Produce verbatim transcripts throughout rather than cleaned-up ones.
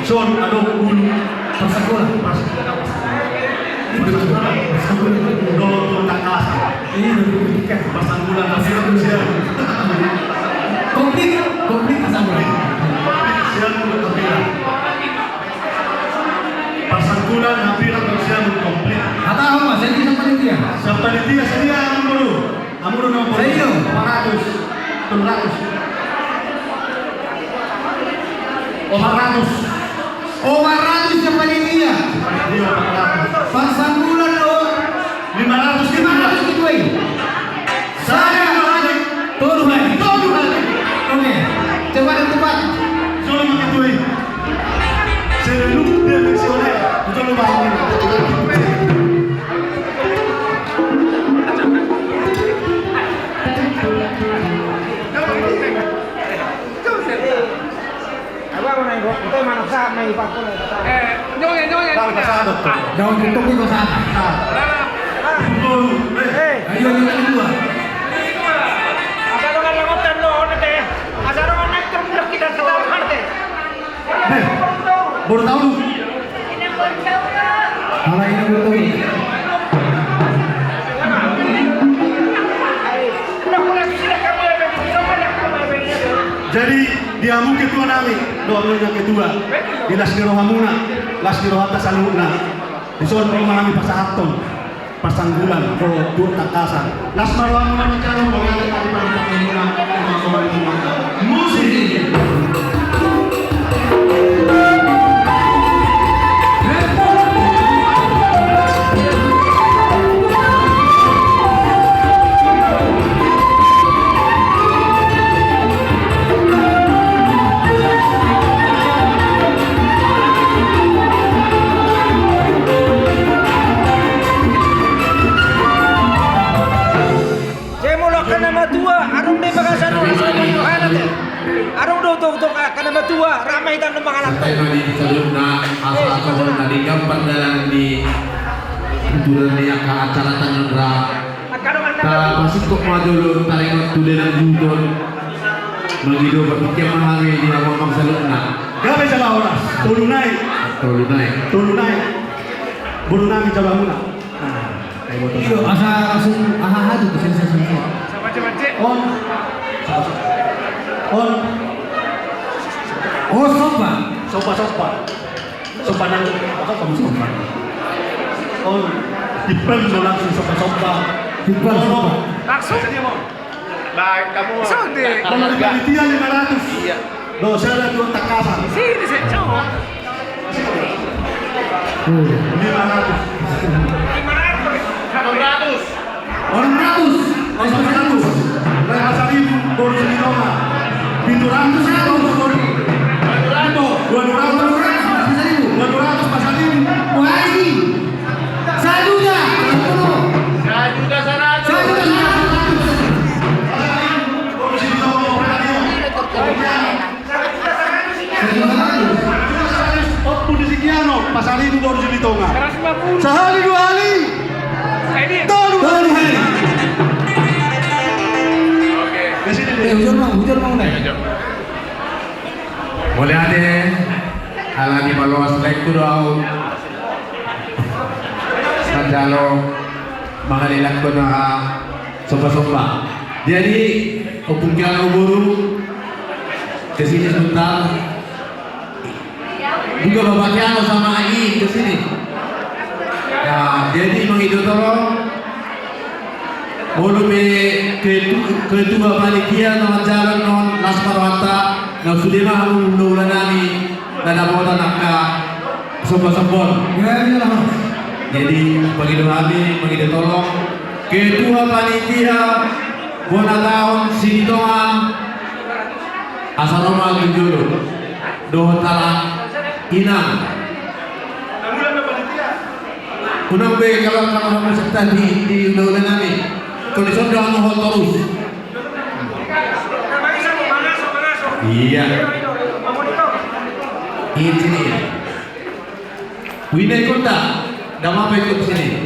Son, adong ulu. Parsangkulan. Pas. Parsangkulan. Dohot Takasan. Iya, dohot Takasan. Parsangkulan, parsangkulan. Komplit, komplit parsangkulan. Siap, komplit. Parsangkulan, hampir, siap, komplit. Hata apa? Saya bisa panitia. Siap panitia, sedia, Amang Boru. Amang Boru, nomor. Saya. Empat ratus. Empat ratus. Empat ratus. Empat ratus siap panitia. Iya, empat ratus. Parsangkulan, oh. Lima ratus. Lima ratus ketua i. Sada hali. Tolu hali. Tolu hali. Oke. Cepat, cepat. Sorry, Pak Ketua. Saya lupa dia pensiunnya. Betul, Pak. Abang, mana yang gua? Kita mana sah, main pakai. Eh, nyonya, nyonya, nyonya. Daun tutup itu sah. Ayo, yang kedua. Asal dengan lengotan lo, nanti. Asal dengan naik terus kita sedang nanti. Hei, baru tahu lu. Ala ini baru tahu. Jadi, di hamu ketua nami, dohot nang ketua, di las ni rohamuna, las ni rohanta saluhutna, dison ma nami pasahathon parsangkulan dohot Takasan. Las ma rohamuna manjalo, mauliate ma di pamoruonmuna. Musik. Sai molo angka na matua, adong do i bagasan, adong do i bagasan. Adong do tongtong angka na matua, rap ma hita na mangalap. Santabi ma di saluhutna, asa songon na di gampar dalan ni tutulan ni angka acara tanggal ra. Tapasingkop ma jolo taringot tu dalan juton. Mangido partingkian ma hami di hamu amang saluhutna. Gabe jala horas, tolu nai. Tolu nai. Tolu nai. Boru nami jala muna. Nah, kayak botol. Iyo, asa langsung aha aja tuh, sensasi. On. On. Oh, somba. Somba, somba. Somba nang, apa kamu somba? On. Dipel langsung somba, somba. Dipel somba. Langsung. Baik, kamu. Sonde. Kalau di panitia lima ratus. Iya. Dosa ada dua Takasan. Sini, sini, cowok. Lima ratus. Enam ratus. Enam ratus. Enam ratus. Lima ratus. Pasaribu, boru Silitonga. Pitu ratus, seratus, boru. Dua ratus. Dua ratus, pasaribu. Wah, ini. Sajuta. Sajuta saratus. Sajuta saratus. Ompung di Sikiano, pasaribu boru Silitonga. Sahali dua hali. Tolu hali. Oke. Eh, hujan mau, hujan mau, Nay. Mauliate, ala ni maloas laengku do au. Manjalo, mangalehon angka somba-somba. Jadi, Ompung Kiano boru, ke sini sebentar. Juga Bapak Kiano sama Ai ke sini. Ya, jadi mangido tolong. Molo pe ketu-, ketua panitia na manjalo on, las ma rohanta, na sude ma hamu hulahula nami na dapotan angka somba-somba on. Jadi, mangido hami, mangido tolong. Ketua panitia bona taon Silitonga, asa ro ma tu jolo. Dohot halak inang. Unang be, kalau, kalau mau serta di, di hulahula nami. Kalau di sana doang mau terus. Iya. Ini sini. Wina ikut tak? Nggak apa-apa ikut sini.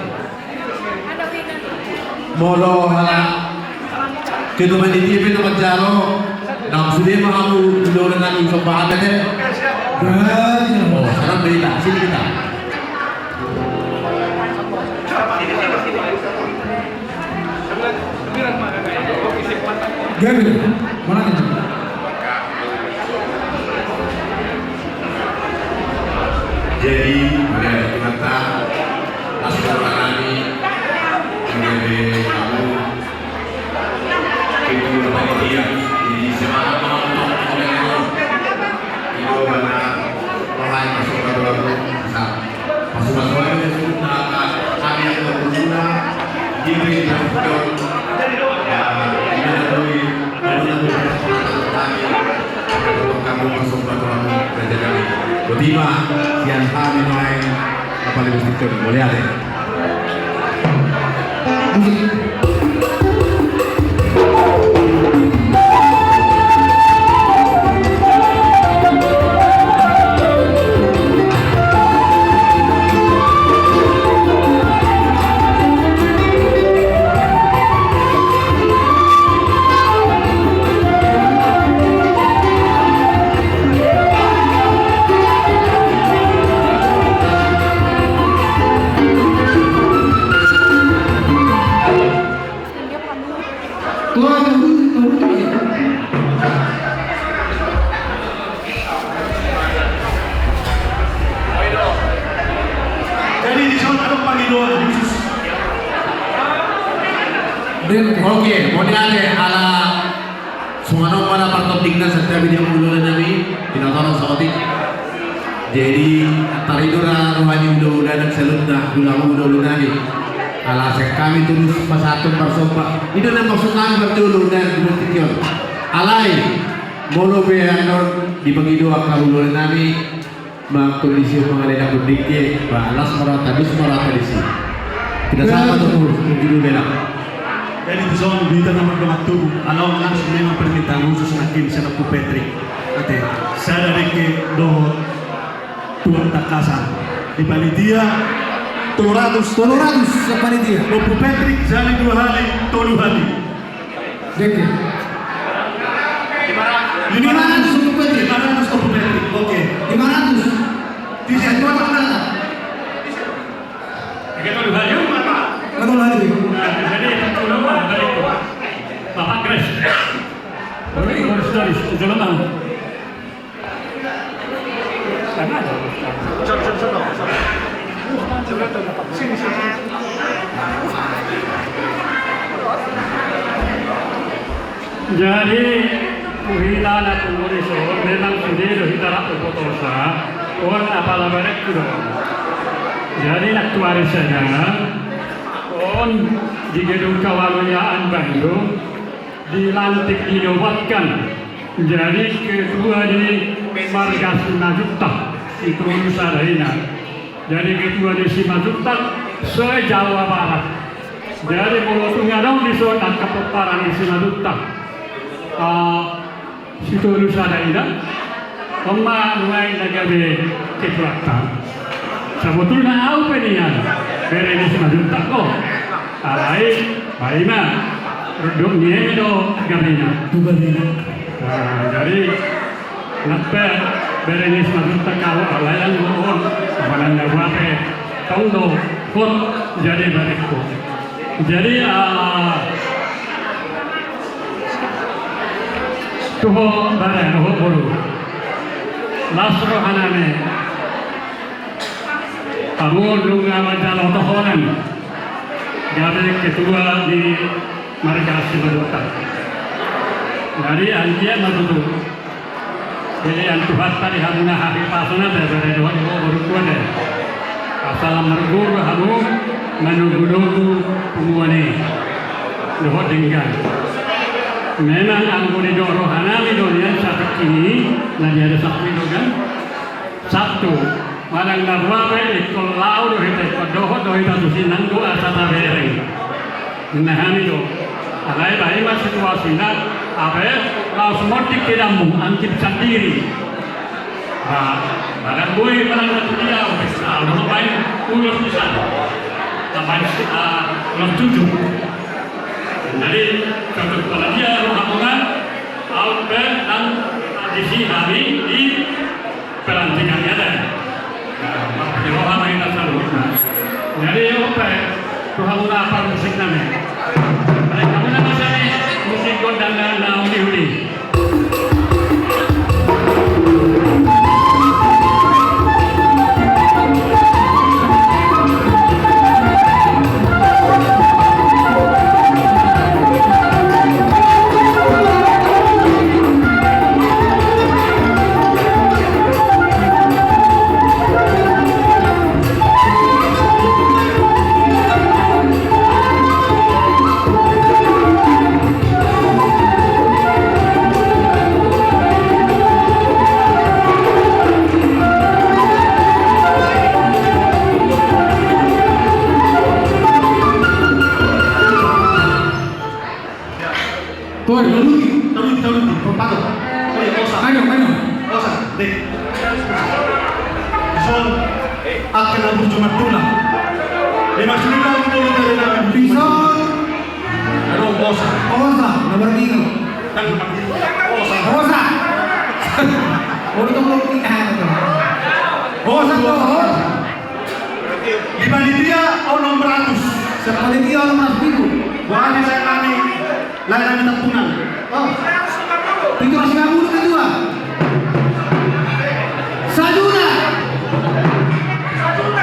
Molo halak ketua panitia pe na manjalo, na sude ma hamu hulahula nami somba hata te. Baik. Oh, sekarang berita, sini kita. Gabe, mana kita? Jadi, mauliate Tuhanta, las roha nami, mauliate hamu, ketua panitia, jadi semangat ma tong, mauliate tong. Ido mana roha ni masuk ke dalam, bisa. Masuk-masuk aja, sudah, kami yang berguna, dia yang berguna. Ya, ini adalah Botima, sian hami nuaeng, apala musik kami, mauliate. Jadi, dison adong pangidoan khusus. Oke, mauliate ala songon on ma na partopikna, santabi di hamu hulahula nami, pinotoran saotik. Jadi, taridona roha ni hulahula nang saluhutna, hulahula nami. Ala sian hami torus pasahathon parsomba. I do na maksud nami parjolo nang di tingki on. Alai, molo pe annon dipangido angka hulahula nami, mangkondisi on mangalehon dengke, ba las ma rohanta, dus ma rohanta disi. Kita sama tutu, mungkin dulu bela. Jadi dison, di tengah marga Manturu, alai on langsung memang permintaan khusus nangkin sian Ompu Petri. Ate, sada dengke dohot tuak tangkasan. Di panitia, tolu ratus. Tolu ratus, sian panitia. Ompu Petri, sahali dua hali, tolu hali. Dengke. Lima ratus, Ompu Petri. Lima ratus, Ompu Petri. Oke. Lima ratus. Di situ apa kata? Tiga puluh hari, Pak. Tiga puluh hari. Nah, jadi, tolu ratus, Bapak Grace. Bapak Grace, dari Sejolongan. Jadi, tu hita na pungu dison, memang sude do hita rap hubotosa, on apala berengku do. Jadi, naktuari sada, on di gedung kewaluyaan Bandung, dilantik, dinobatkan jadi ketua di marga Simanjuntak, Sitolusada Ina. Jadi ketua di Simanjuntak se-Jawa Barat. Jadi molo tung adong dison angka pomparan di Simanjuntak, ah, Sitolusada Ina, on ma nuaeng na gabe ketuanta. Sabotulna ahu pe nian bere ni Simanjuntak on. Alai, ba i ma, ronduk ni eme do gabena. Tu gabena. Nah, jadi, nang pe bere ni Simanjuntak ahu, alai anggo on, apala na boha pe, tong do hot jadi berengku. Jadi, ah, tu ho bere, tu ho boru. Las roha nami. Hamu nunga manjalo tohonan gabe ketua di marga Simanjuntak. Jadi anggiat ma tutu pelean Tuhanta di hamu na hahipason ate, bere dohot di ho boru, ate. Asa lam margogo hamu manogunogu punguan i dohot denggan. Memang anggo didok roha nami do nian saat ini, na diadosonku do kan. Sabtu, manang na boha pe, ingkon laho do hita, ingkon dohot do hita tusi nang do asa tabereng. Ninna hami do. Alai ba i ma situasina, hape laos monding ke dammu, angkip sandiri. Ba, ba ndang boi manang na tu dia, ahu do baen ulos di sana. Tambaen si, ah, ulos tujuh. Jadi, cocok pala dia rohamuna, aut pe nang disi hami di Peran Hamuna apal musik nami. Baik, hamuna ma sian i musik gondang na uli-uli. Tuan, taruti, taruti, taruti, patok. Osa. Ayo, ayo. Osa, dek. Dison, angka na burju martulang. Lima sudah, dison. Aduh, osa. Osa, na marnino. Osa. Osa. Untung lu pilihan itu. Osa, osa. Di panitia, onom ratus. Sian panitia, onom ratus ribu. Wah, di sana nih. Lae nami Tampunan. Oh. Pitu ratus lima puluh ketua. Sajuta.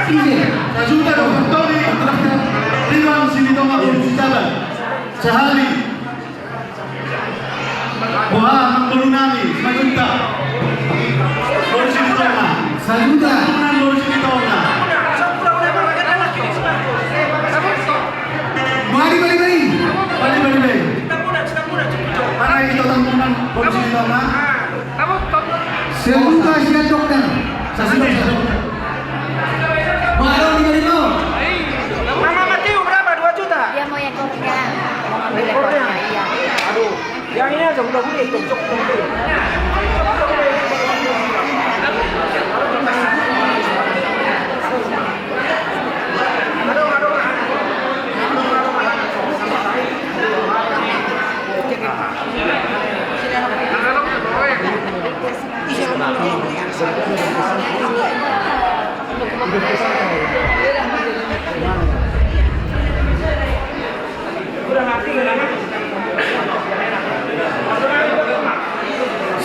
Ise? Sajuta dong, Tony. Ridwan Silitonga, Boru Sijaba. Sahali. Wah, nang boru nami, sajuta. Boru Silitonga. Sajuta. Tampunan, Boru Silitonga. Bari, bari, bari. Bari, bari, bari. Mana itu Tampunan, Boru Silitonga? Sajuta sian dokter. Sajuta sian dokter. Baru lima ribu. Mama Mateo berapa? Dua juta. Dia mau ekornya. Mau ngambil ekornya, iya. Aduh. Yang ini aja udah boleh itu.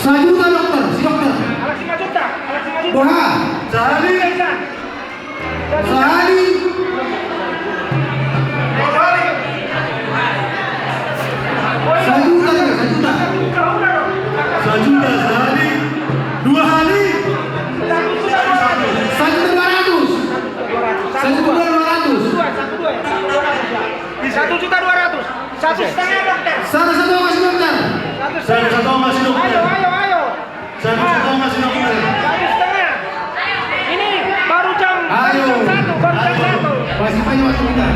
Sajuta dokter, si dokter. Boha. Sahali. Sahali. Sajuta, sajuta. Sajuta sahali. Dua hali. Sajuta dua ratus. Sajuta dua ratus. Satu juta dua ratus. Satu setengah, dokter. Satu, satu, masih dokter. Satu setengah. Satu, satu, masih dokter. Ayo, ayo, ayo. Satu setengah, satu setengah. Ini baru jam, baru jam satu, baru jam satu. Masih banyak waktu kita.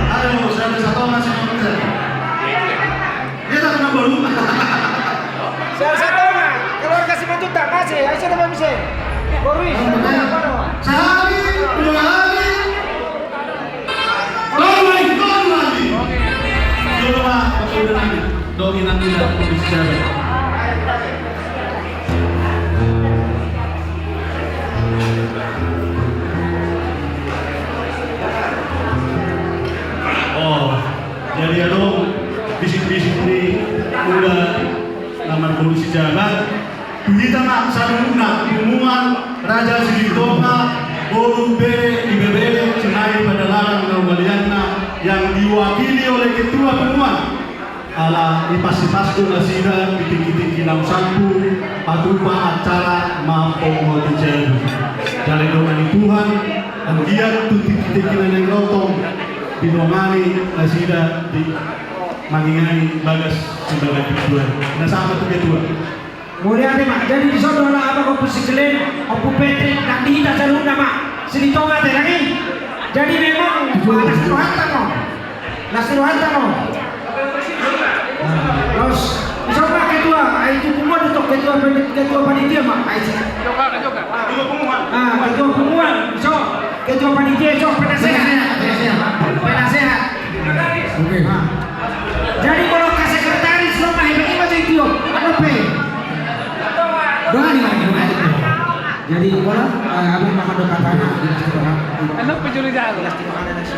Ayo, satu setengah, satu setengah. Dia tak kena baru. Satu setengah. Keluar kasih satu juta, kasih. Ayo, siapa bisa? Baru ini. Sehari, dua hari. Tolu hali, tolu hali. Tolu hali. Tolu hali. Dong, inang, inang, inang. Oh, jadi adong bisik-bisik ni mula na marboru Sijaba. Tu hita ma saluhutna, punguan Raja Silitonga, boru, bere, ibebere, sian i pardalanan na hubalianna, yang diwakili oleh ketua punguan. Ala ipas-ipas do nasida di tingki-tingki na umsampu, patupa acara mampungu jabu. Jala didongani Tuhan, anggiat tu tingki-tingki na naeng ro tong, didongani nasida di mangingangi bagas sebagai ketua. Na sahat tu ketua. Mauliate ma, jadi dison do ala apa, Ompu Siklin, Ompu Petri, nang di hita saluhutna ma, Silitonga te, nang i. Jadi memang, las ni rohanta ma. Las ni rohanta ma. Nah, los, dison ma ketua, ai tu punguan do tong ketua, ketua panitia ma, ai si. Ah, ketua punguan, dison. Ketua panitia, so, penasehat. Penasehat. Penasehat. Oke. Nah. Jadi molo angka sekretaris, lo ma hebat ima jadi tio. Anu pe. Doa ni lagi, doa ni. Jadi molo, eh, abang makan doa katana, jelas tidak. Anu pe juri dah. Jelas tidak ada nasi.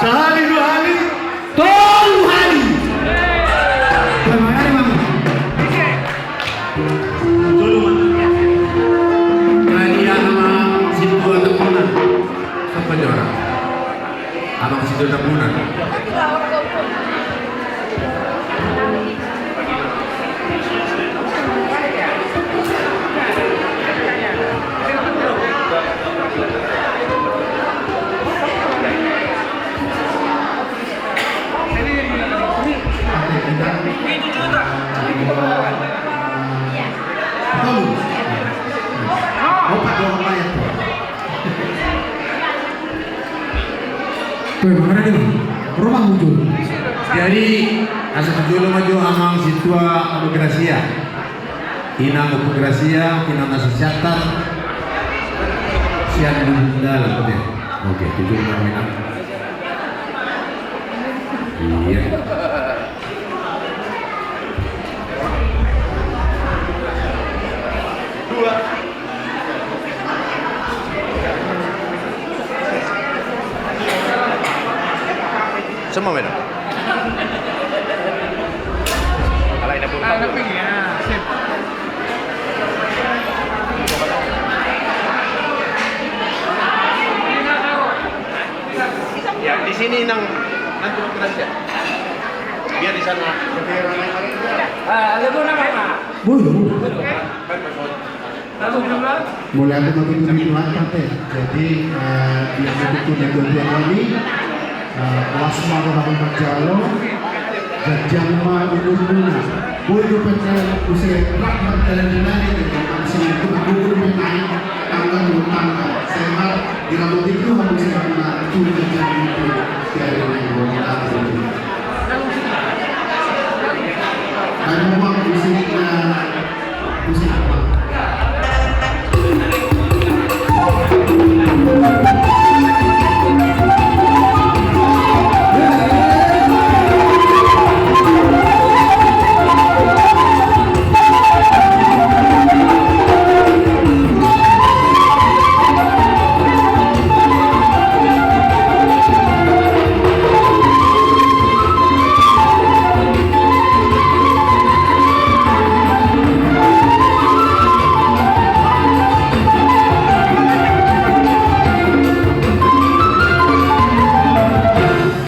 Sahali, dua hali, tolu hali. Bagaimana, Bang? Jolo ma. Jadi, Amang Sintua Tambunan. Siapa juara? Amang Sintua Tambunan. Jadi, asa tu jolo ma jo Amang Sintua Ompu Grasia. Inang Ompu Grasia, inang na so siantar. Sian Bunda lah, oke. Oke, tu jolo ma inang. Iya. Sama, Medan. Ah, nggak pengen. Ya, sip. Ya, di sini nang nanti bergerak ya. Biar di sana. Ah, ada gua nama, Pak. Boleh, boleh. Baik, Pak. Mauliate ma tu Tuhan, Pate. Jadi, eh, di atas itu dia dua-dua kali, eh, las ma roha manjalo, ganjang ma umurmuna. Boi dope muse rap mardalan-dalan, ate, kan, sini tu gugur menai, tangga dua tangga. Sehat, diramoti Tuhan muse, karena tu ganjang itu, dari yang berkata itu. Ayo, Bang, musiknya.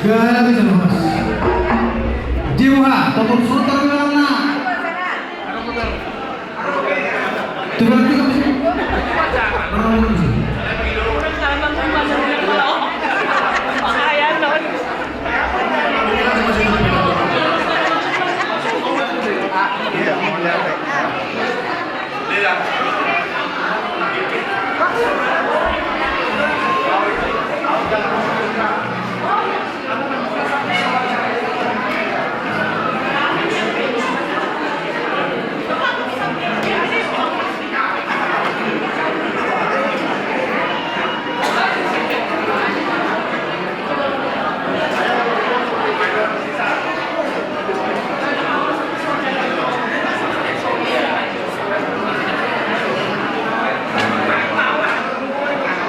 Gabe sama mas. Jiwa, totor sotar galangna. Tuh, berarti kamu sih. Berapa orang sih?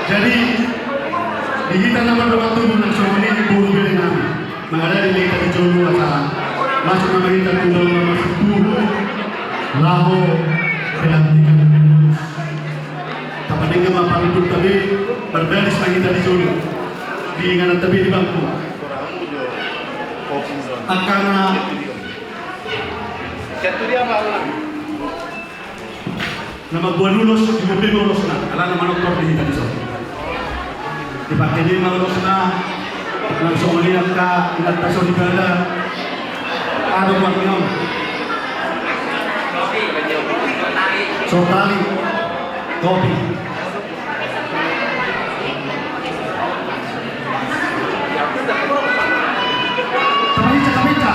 Jadi, di hita na mardongan tubu nang songon i, boru bere nami. Mangarade ma hita di jolo asa masuk nama hita tu dalam nama situ. Laho pelantikan. Tapadenggan ma parundukta be, mardalan ma hita di jolo. Di inganan ta be di bangku. Angka na Na mamboan ulos, diboan be ulosna, alana manortor di hita dison. Dipake be ma ulosna, nang songon i angka inanta soripada. Adong ma nion. Sotali. Kopi. Tapahinsa, tapahinsa.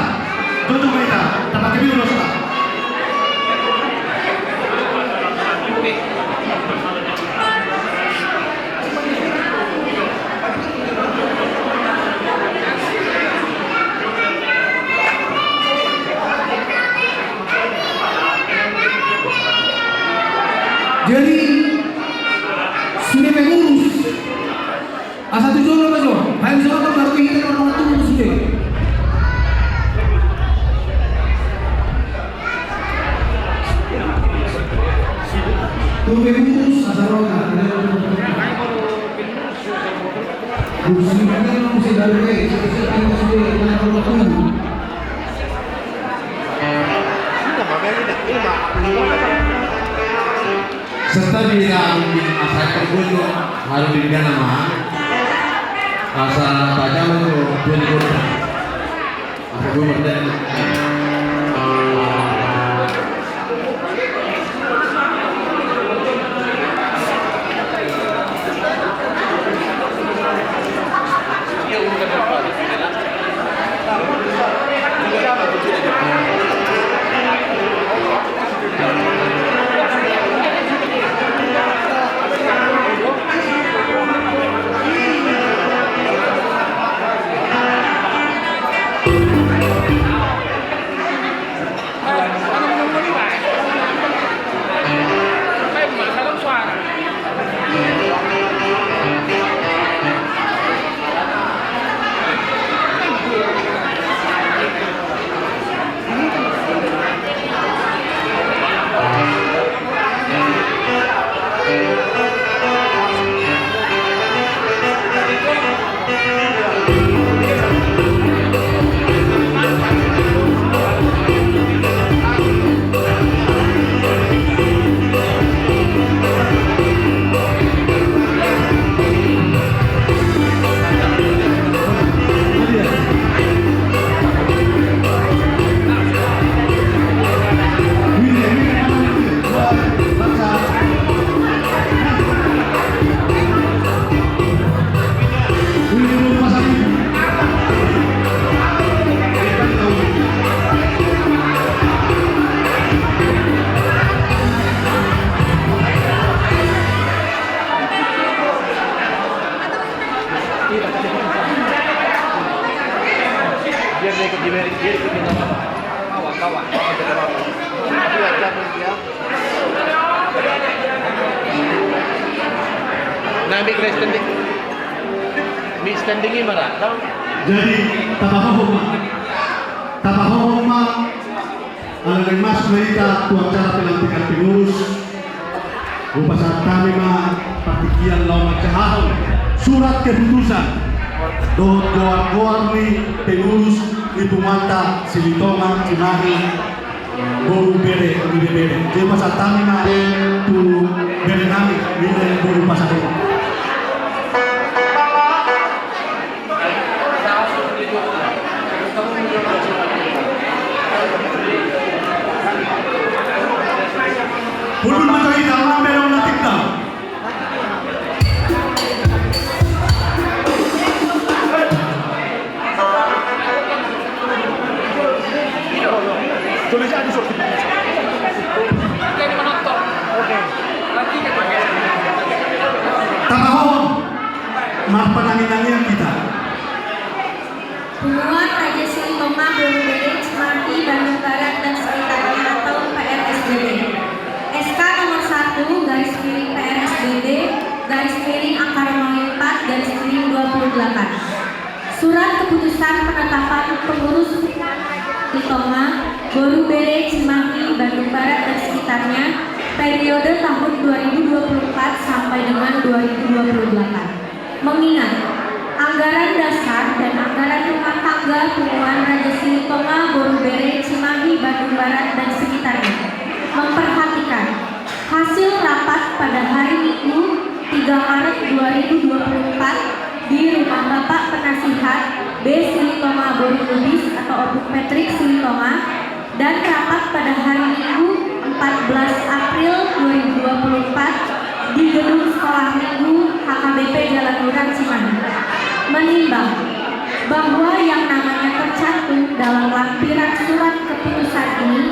Tutu ma hita, tapake be ulos ta. Jadi, sude pengurus. Asa tu jolo ma jo. Hai, jolo ma baru hita na orang tu sude. Tu pengurus, asa ro na. Kursi mana yang mesti dari, eh, sude, sude, sude, na orang tu. Serta di dalam asa itu pun harus dibina nama asa tajam itu pun ikut asa gue berjalan. Biar dia ikut di Mary, dia ikut di Mary. Bawa, bawa, bawa, bawa. Tapi ya, jangan dia. Nah, mic standing. Mic standing ini marah, tau? Jadi, tapahohom ma. Tapahohom ma. Ala naeng masuk ma hita tu acara pelantikan pengurus, hupasahat hami ma partingkian laho manjahahon surat keputusan dohot goar-goar ni pengurus ni punguanta Silitonga Cimahi boru bere ni bebere. Jadi hupasahat hami ma tu bere nami, ninna boru Pasaribu. Hundul ma jo hita, lam be dong na tikdam. Tulis aja, Sur. Tapahohom, marpanangi-nangian hita. Punguan Raja Silitonga boru bere Cimahi Bandung Barat dan sekitarnya atau P R S B B. S K nomor satu garis miring P R S B B garis miring angka Romawi empat garis miring dua puluh delapan. Surat keputusan penetapan pengurus Silitonga boru bere Cimahi Bandung Barat dan sekitarnya periode tahun dua ribu dua puluh empat sampai dengan dua ribu dua puluh delapan. Mengingat anggaran dasar dan anggaran rumah tangga Punguan Raja Silitonga boru bere Cimahi Bandung Barat dan sekitarnya memperhatikan hasil rapat pada hari Minggu tiga Maret dua ribu dua puluh empat di rumah Bapak Penasihat B. Silitonga boru Lubis atau Ompung Patrick Silitonga, dan rapat pada hari Minggu empat belas April dua ribu dua puluh empat di Gedung Sekolah Minggu H K B P Jalan Lurah Cimahi, menimbang bahwa yang namanya tercantum dalam lampiran surat keputusan ini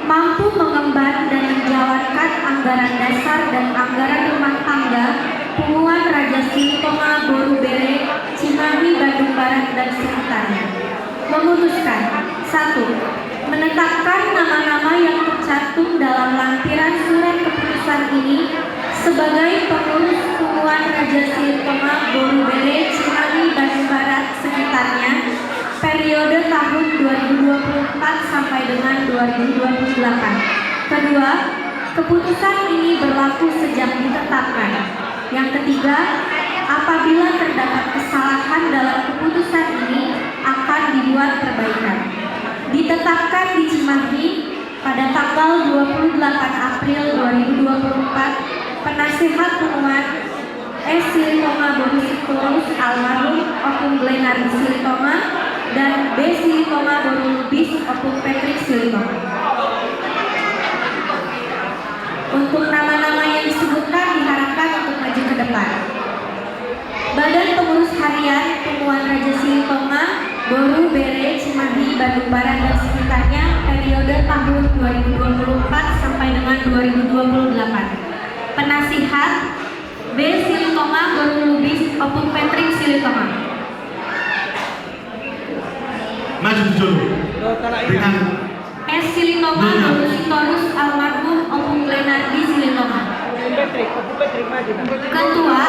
mampu mengemban dan menjalankan anggaran dasar dan anggaran rumah tangga Punguan Raja Silitonga boru bere Cimahi Bandung Barat dan sekitarnya. Memutuskan, satu, menetapkan nama-nama yang tercantum dalam lampiran surat keputusan ini sebagai pengurus Punguan Raja Silitonga boru bere Cimahi Bandung Barat sekitarnya periode tahun dua ribu dua puluh empat sampai dengan dua ribu dua puluh delapan. Kedua, keputusan ini berlaku sejak ditetapkan. Yang ketiga, apabila terdapat kesalahan dalam keputusan ini, akan dibuat perbaikan. Ditetapkan di Cimahi pada tanggal dua puluh delapan April dua ribu dua puluh empat, Penasihat Punguan S. Silitonga boru Sitorus almarhum Ompung Glenardi Silitonga dan B. Silitonga boru Lubis Ompung Patrick Silitonga. Untuk nama-nama yang disebutkan diharapkan untuk maju ke depan. Badan Pengurus Harian Punguan Raja Silitonga boru bere Cimahi Bandung Barat dan sekitarnya periode tahun dua ribu dua puluh empat sampai dengan dua ribu dua puluh delapan. Penasihat B. Silitonga boru Lubis Ompung Patrick Silitonga. Maju tu jolo. Dengan S. Silitonga boru Sitorus almarhum Ompung Glenardi Silitonga. Ketua,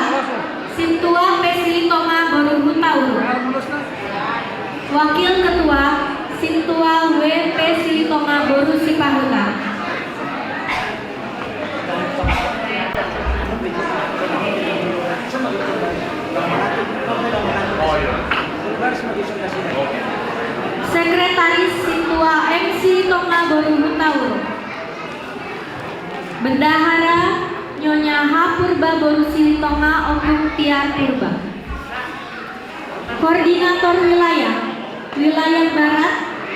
Sintua P. Silitonga boru Hutauruk. Wakil Ketua, Sintua W. P. Silitonga boru Sipahutar. Sekretaris, Sintua M. Silitonga boru Hutauruk. Bendahara, Nyonya H. Purba boru Silitonga Ompung Tiar Purba. Koordinator wilayah, wilayah barat,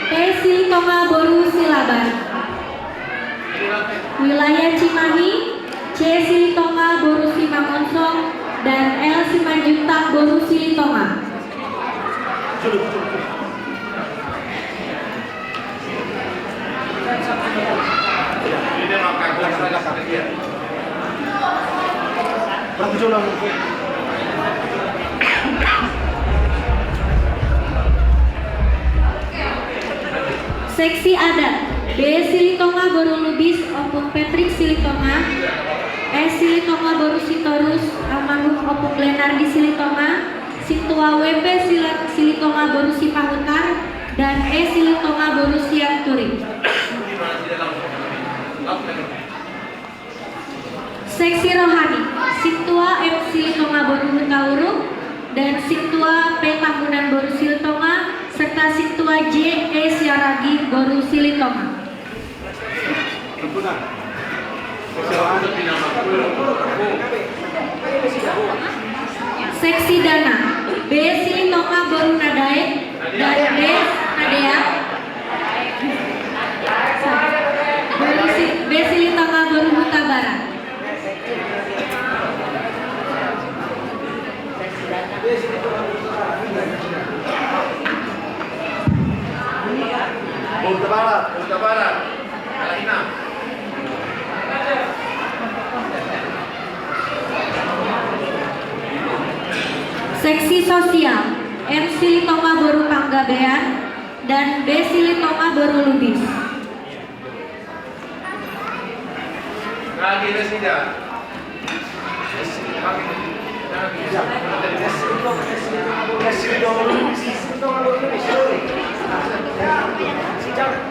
P. Silitonga boru Silaban. Wilayah Cimahi, C. Silitonga boru Simangunsong dan L. Simanjuntak boru Silitonga. Seksi adat, B Silitonga boru Lubis, Ompung Patrick Silitonga, S Silitonga boru Sitorus, almarhum Ompung Glenardi Silitonga, Sintua W P Sila-, Silitonga boru Sipahutar, dan E Silitonga boru Sianturi. Seksi rohani, Sintua M Silitonga boru Hutauruk, dan Sintua P Tambunan boru Silitonga, serta Sintua J E Siaragi boru Silitonga. Seksi dana, B Silitonga boru Nadae, dan B Nadea, boru Si-, B Silitonga boru Hutabarat. Hutabarat, Hutabarat. Seksi sosial, M Silitonga boru Panggabean dan B Silitonga boru Lubis.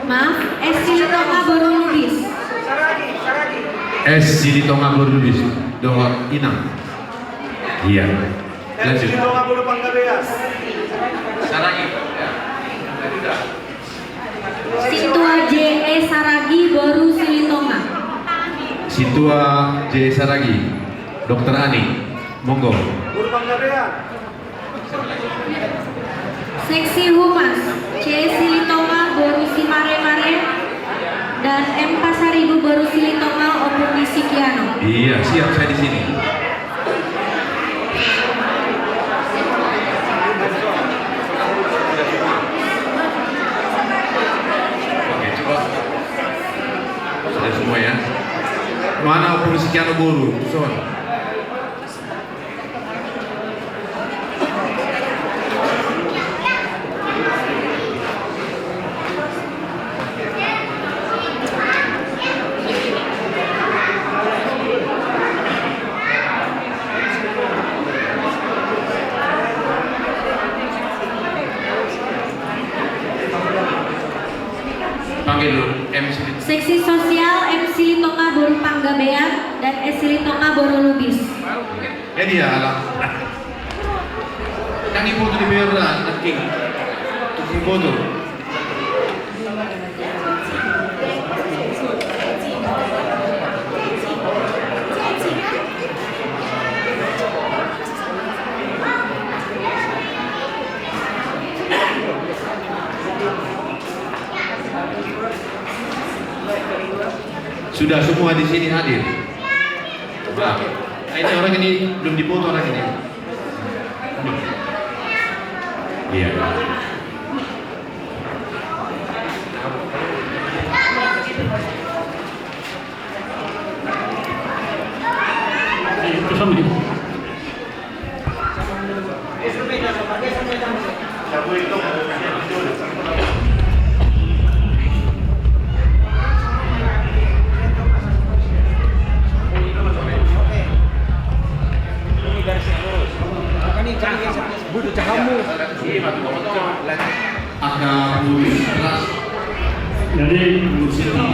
Maaf, S Silitonga boru Lubis. S Silitonga boru Lubis. Dohot inang. Iya. Lanjut. S Silitonga boru Panggabean. Saragi. Ya. Lanjut, dah. Sintua J E Saragi boru Silitonga. Sintua J E Saragi, Dokter Ani, monggo. Seksi Humas, C Silitonga boru Simaremare dan M Pasaribu boru Silitonga, Ompung Isikiano. Iya, siap saya di sini. Oke, coba. Sudah semua ya. Mana Ompung Isikiano boru? Son. Panggil dulu, M C. Seksi sosial, M Silitonga boru Panggabean dan S Silitonga boru Lubis. Jadi ya, alah. Kan ibu tuh dibayar lah, nangkin. Tuh ibu tuh. Sudah semua di sini hadir? Nah, ini orang ini belum dipoto orang ini. Iya. Angka pengurus keras. Jadi, pengurus keras.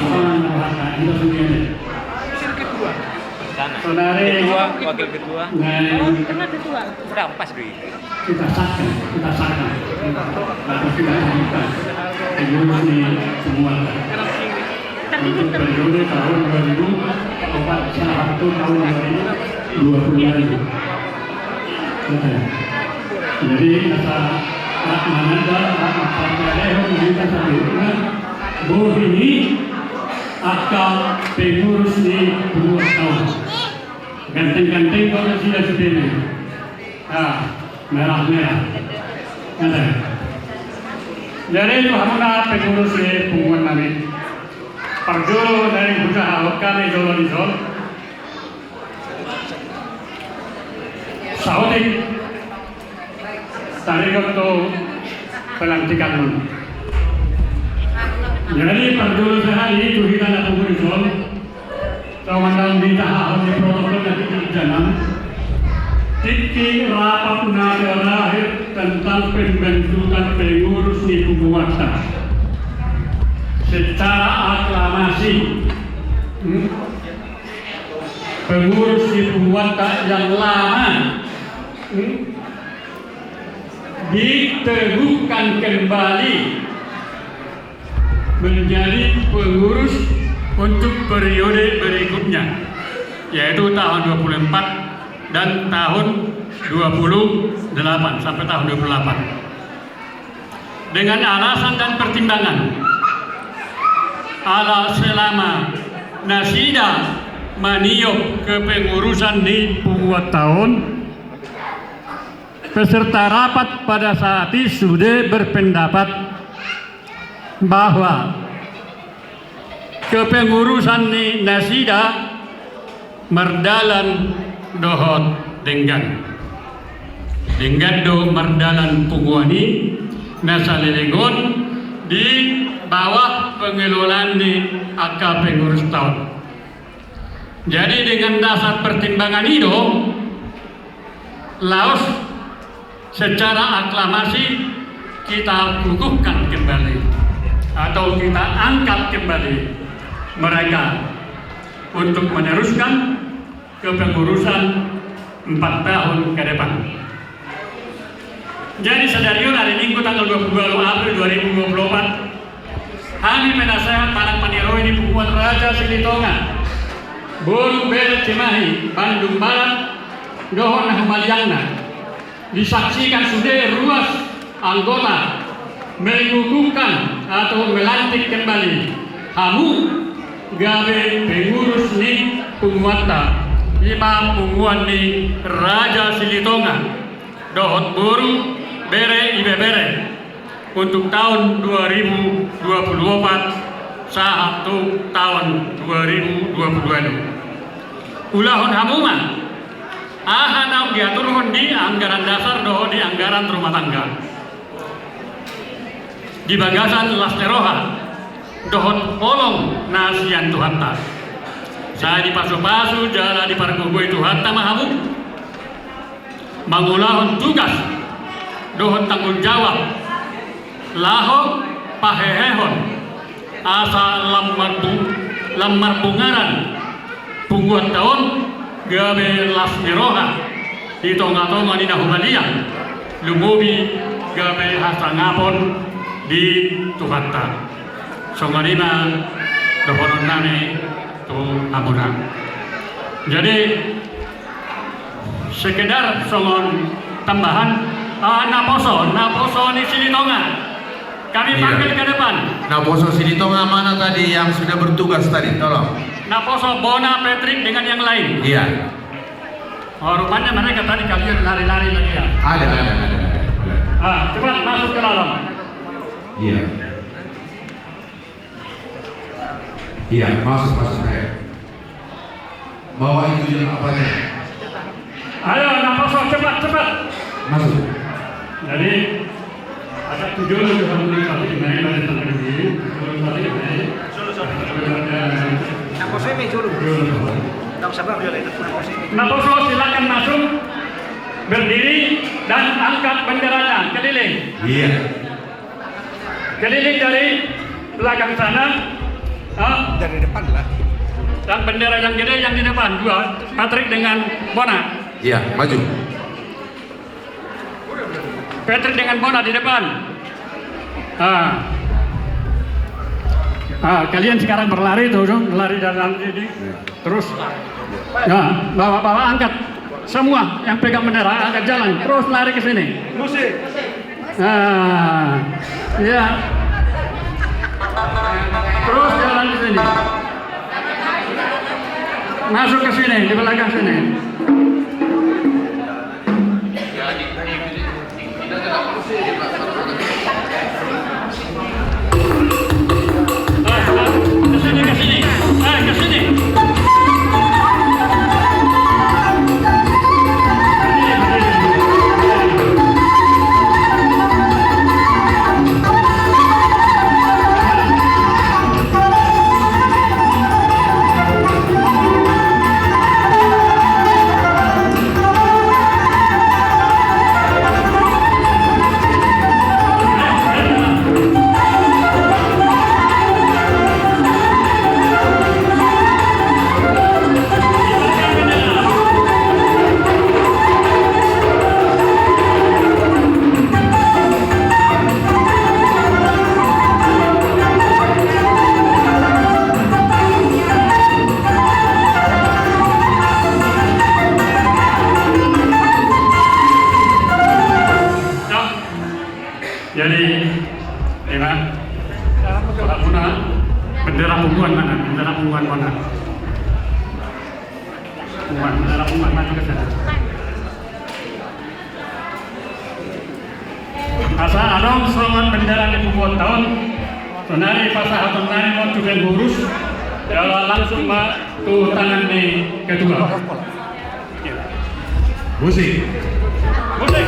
Sana. Saudari, ketua, wakil ketua. Nah, oh, kena ketua. Sudah pas, Dwi. Kita sahkan, kita sahkan. Atau kita sahkan. Pengurus ini semua. Untuk periode tahun dua ribu empat sampai tahun dua ribu dua puluh lima. Oke. Jadi, kata Pak Mananda, Pak Mananda, eh, kita satu. Nah, bohi ni angka pengurus ni dua tahun. Ganteng-ganteng kau na sudah sudah ni. Ah, merah-merah. Ganteng. Jadi, itu hamuna pengurus ni punguan nami. Parjolo dari usaha kami jolo di sol. Saotik. Taringot tu pelantikan. Jadi parjolo sahali tu hita na pungu dison, songon na ditahaon ni protokol na tingki di jaman, tingki rapat na terakhir tentang pembentukan pengurus ni punguanta secara aklamasi. Hmm? Pengurus ni punguanta yang lama, hmm, diteguhkan kembali menjadi pengurus untuk periode berikutnya, yaitu tahun dua puluh empat dan tahun dua puluh delapan, sampai tahun dua puluh delapan. Dengan alasan dan pertimbangan ala selama nasida maniop kepengurusan ni punguanta on, peserta rapat pada saat i sude berpendapat bahwa kepengurusan ni nasida mardalan dohot denggan. Denggan do mardalan punguan i na saleleng on di bawah pengelolaan ni angka pengurusta on. Jadi dengan dasar pertimbangan i do, laos secara aklamasi kita kukuhkan kembali atau kita angkat kembali mereka untuk meneruskan kepengurusan empat tahun ke depan. Jadi sadari on, hari Minggu tanggal dua puluh dua April dua ribu dua puluh empat, hami penasehat manang paniroi ni punguan Raja Silitonga, boru bere Cimahi, Bandung Barat, dohot na humaliangna, disaksikan sude ruas anggota mengukuhkan atau melantik kembali hamu gabe pengurus ni punguanta, i ma punguan ni Raja Silitonga dohot boru bere ibebere untuk tahun dua ribu dua puluh empat sahat tu tahun dua ribu dua puluh dua. Ulahon hamu ma aha naung diaturhon di anggaran dasar dohot di anggaran rumah tangga di bagasan las ni roha dohot holong na sian Tuhanta. Sai dipasupasu jala dipargogoi Tuhanta ma hamu mangulahon tugas dohot tanggung jawab laho pahehehon asa lam marbu-, lam marbungaran punguanta on gabe las ni roha di tongatonga ni na humaliang, lumobi gabe hasangapon di Tuhanta. Songon i ma dohononnami tu hamuna. Jadi sekedar songon tambahan, ah, naposo, naposo ni Silitonga. Kami, iya, panggil ke depan. Naposo Silitonga mana tadi yang sudah bertugas tadi? Tolong. Naposo Bona, Patrick dengan yang lain. Iya. Oh, rupanya mereka tadi kalian lari-lari lagi ya? Ada, ada, ada, ada. Ah, cepat masuk ke dalam. Iya. Iya, masuk, masuk, ayo. Bawa itu yang apanya? Ayo, naposo, cepat, cepat. Masuk. Jadi, ada tujuh orang yang harus dikasih, nah, ini ada tentang ini, tujuh orang tadi, nah, ini. Naposo i ma jolo. Jolo. Tahu sabar, jolo, naposo i. Naposo, silakan masuk, berdiri, dan angkat benderanya keliling. Iya. Keliling dari belakang sana. Ah. Dari depan lah. Dan bendera yang gede yang di depan, dua. Patrick dengan Bona. Iya, maju. Patrick dengan Bona di depan. Ah. Ah, kalian sekarang berlari tuh, dong. Lari dari ini. Iya. Terus, ya, bawa, bawa, angkat. Semua yang pegang bendera, angkat, jalan. Terus lari ke sini. Musik. Nah, iya. Terus jalan ke sini. Masuk ke sini, di belakang sini. Jadi, ima, bendera punguan mana? Bendera punguan mana? Punguan, bendera punguan mana? Asa adong songon bendera ni punguanta on, sonari pasahaton nami ma tu pengurus, jala langsung ma tu tangan ni ketua. Musik. Musik.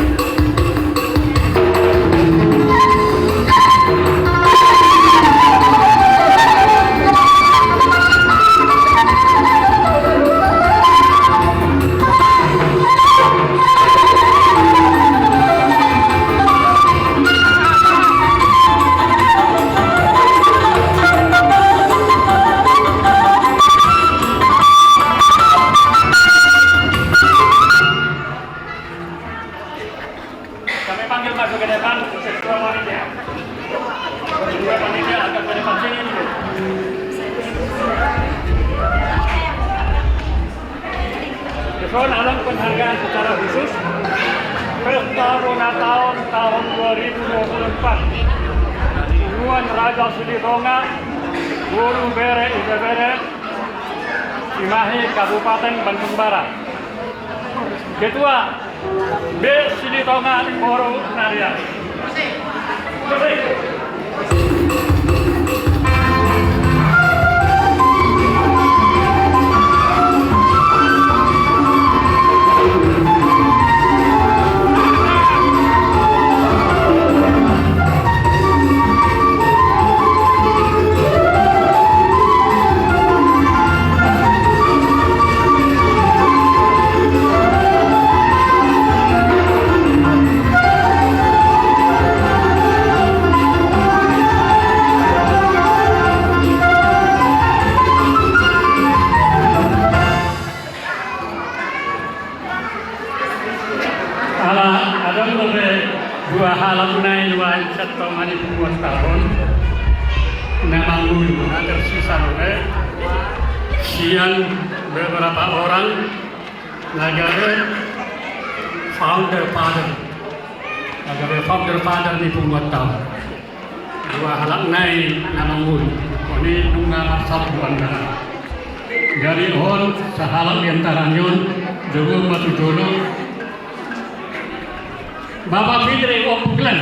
Kami panggil masuk ke depan ketua panitia. Ketua panitia agak ke depan sini dulu. Dison adong penghargaan secara khusus Pesta Bona Taon tahun dua ribu dua puluh empat, Punguan Raja Silitonga, Boru, Bere, Ibebere, Cimahi, Kabupaten Bandung Barat. Ketua B Silitonga Boru Nariah. Ala adong dope dua halak nai nuaeng sian tonga ni punguanta on na mangolu, na tersisa dope sian beberapa orang na gabe founder father, na gabe founder father ni punguanta on. Dua halak nai na mangolu, on i nunga marsombu anggaran. Jadi on sahalak di antara ni on, jolo ma tu jolo. Bapak Fitri, Om Puglan.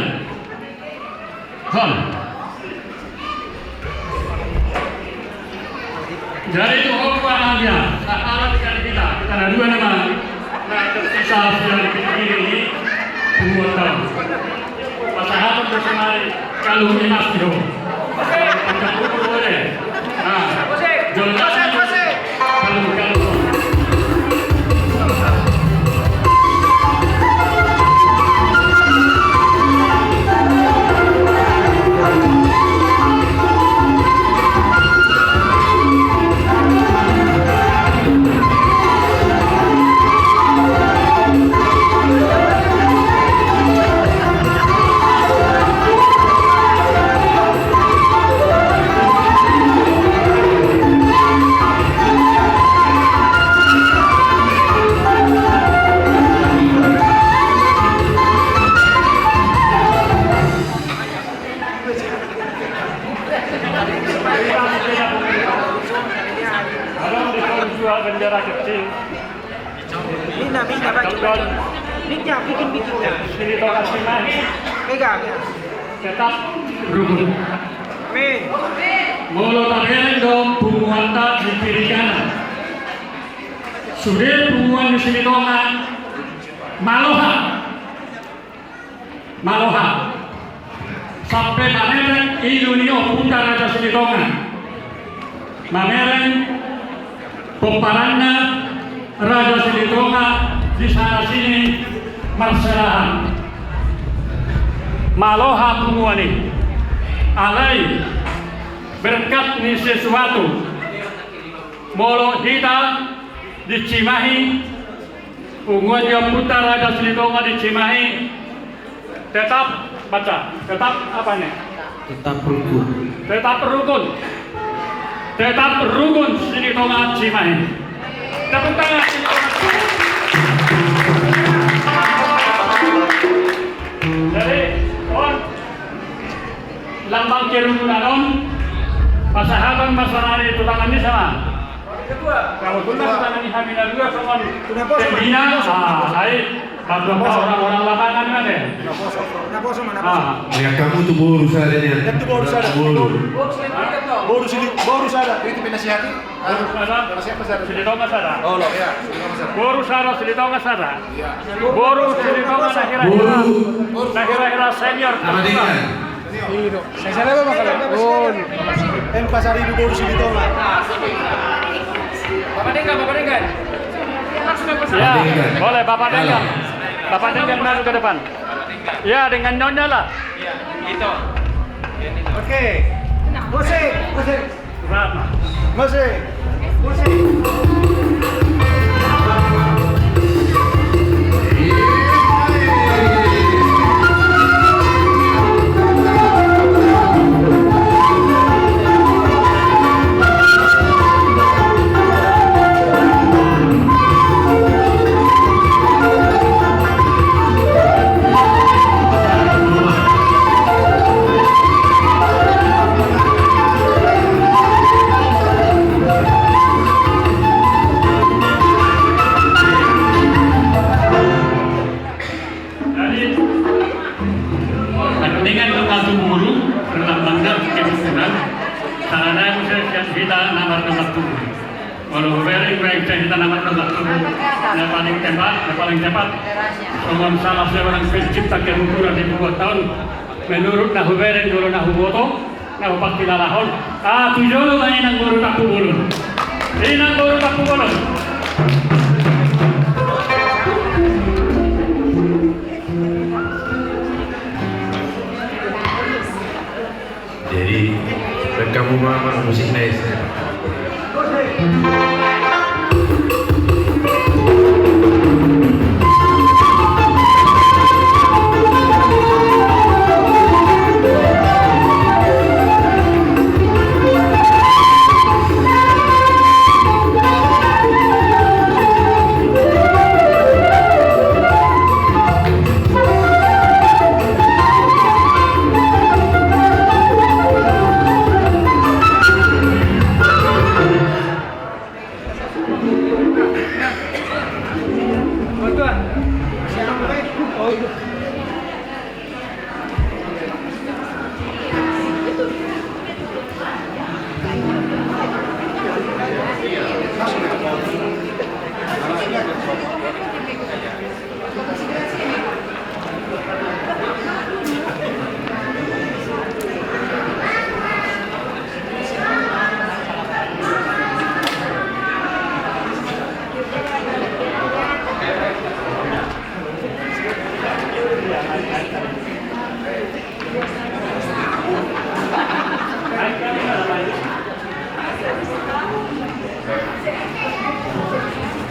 Hon. Jadi tu ho dua anak dia, sahalak sian hita, hita na dua nama, na tersisa sian hita ini, punguanta on. Pasahaton do sonari kalung emas di ho. Panjang umur boleh. Nah, jolo kalung, kalung. Bendera kecil. Minta, minta, Pak. Minta, bikin, bikin. Sini tau kasih mahi. Pegang, ya. Tetap rukun. Amin. Molo tabereng do punguanta di kiri kanan. Sude punguan di Silitonga maloha. Maloha. Sampe mamereng ilu ni ompunta Raja Silitonga. Mamereng pomparanna Raja Silitonga di sana sini marserahan. Maloha punguan i. Alai berkat ni sesuatu. Molo hita di Cimahi, punguan ni ompunta Raja Silitonga di Cimahi, tetap, baca, tetap apa nih? Tetap rukun. Tetap rukun. Tetap rukun Silitonga Cimahi. Tepuk tangan Silitonga Cimahi. Jadi, on Tambang kerukunan on, pasahaton ma sonari tu tangan ni sama. Kebetulan tu tangan ni hami na dua songon pembina, ah, ai, bantuan orang-orang lapangan kan ya. Naposo, naposo. Ah. Ya, kamu tu boru sada ni. Kan tu boru sada. Boru. Boru sili-, boru sada. Itu penasihati. Boru sada, Silitonga sada. Oh, lo, ya, Silitonga sada. Boru sada, Silitonga sada. Iya. Boru Silitonga na hira-hira. Boru. Na hira-hira senior. Nama dia? Ino. Saya salah apa, Bang? Boru. Em, Pasaribu, boru Silitonga. Bapak Denggan, Bapak Denggan. Ya, boleh, Bapak Denggan. Bapak Denggan maju ke depan. Ya, dengan nyonya lah. Iya, itu. Oke. Musik, musik. Musik. Musik. Jadi, dengan nunga tu boru, berlambang dan kebetulan, salah nai musik yang kita namar-namar tu boru. Walau hubereng, bereng cerita nama tu boru. Na paling cepat, na paling cepat. Songon salah seorang pencipta kerukunan di buat tahun. Menurut na hubereng, dulu na huboto, na hupangkilalahon. Ah, tu jolo ma inang boru Tampubolon. Inang boru Tampubolon. Jadi, rekam rumah mah musik nice.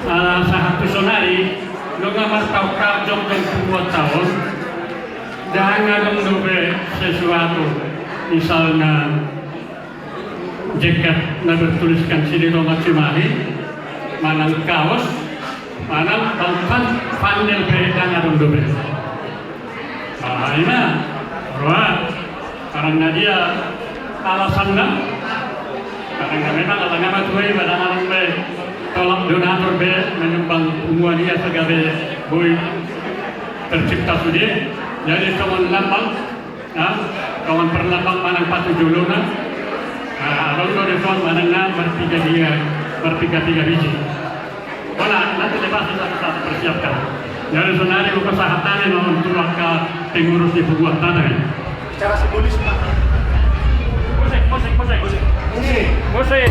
Ala sahat tu sonari, nunga martaongkap jongjong tu buat taon, ndang adong dope sesuatu, misalna jaket na bertuliskan Silitonga Cimahi, manang kaos, manang tongkat, pandel pe ndang adong dope. Aha ima, roha, karena dia alasanna, karena memang ala nga matua i, ndang adong be tolap donatur be menyumbang punguan i asa gabe boi tercipta sude. Jadi songon lambang, nah, songon perlambang manang patujolona. Nah, adong do dison manang na marpiga dia, marpiga-piga biji. Bona, nanti dia pasti satu-satu persiapkan. Jadi sonari buka sahat tani ma untuk angka pengurus di bubuat tata. Secara simbolis, Pak. Musik, musik, musik. Musik. Musik.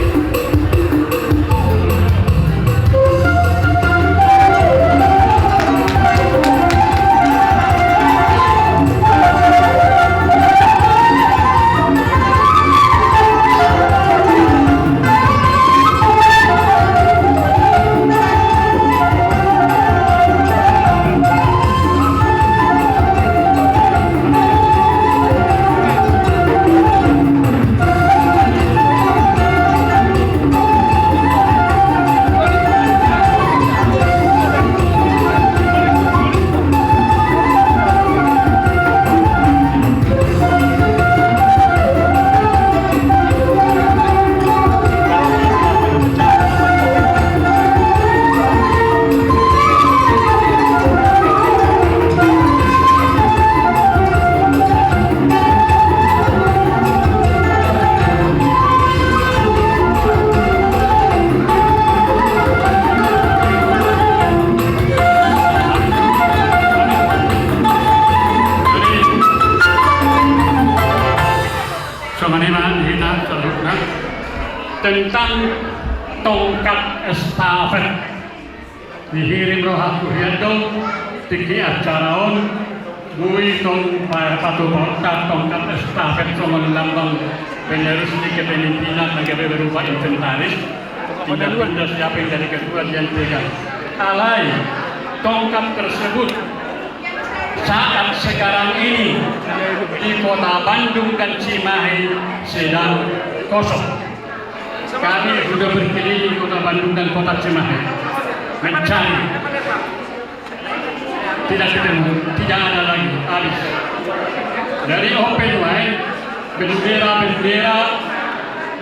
Tentang tongkat estafet. Dihirim rohangku hian do, tingki acara on, boi tong pa-, patupaonta tongkat estafet songon lambang penerus ni kepemimpinan na gabe berupa inventaris. Pindah-pindah siapa yang jadi ketua, dia yang pegang. Alai, tongkat tersebut saat sekarang ini di Kota Bandung dan Cimahi sedang kosong. Kami sudah berkeliling Kota Bandung dan Kota Cimahi mencari. Tidak ketemu, tidak ada lagi, habis. Dari open wide, bendera-bendera,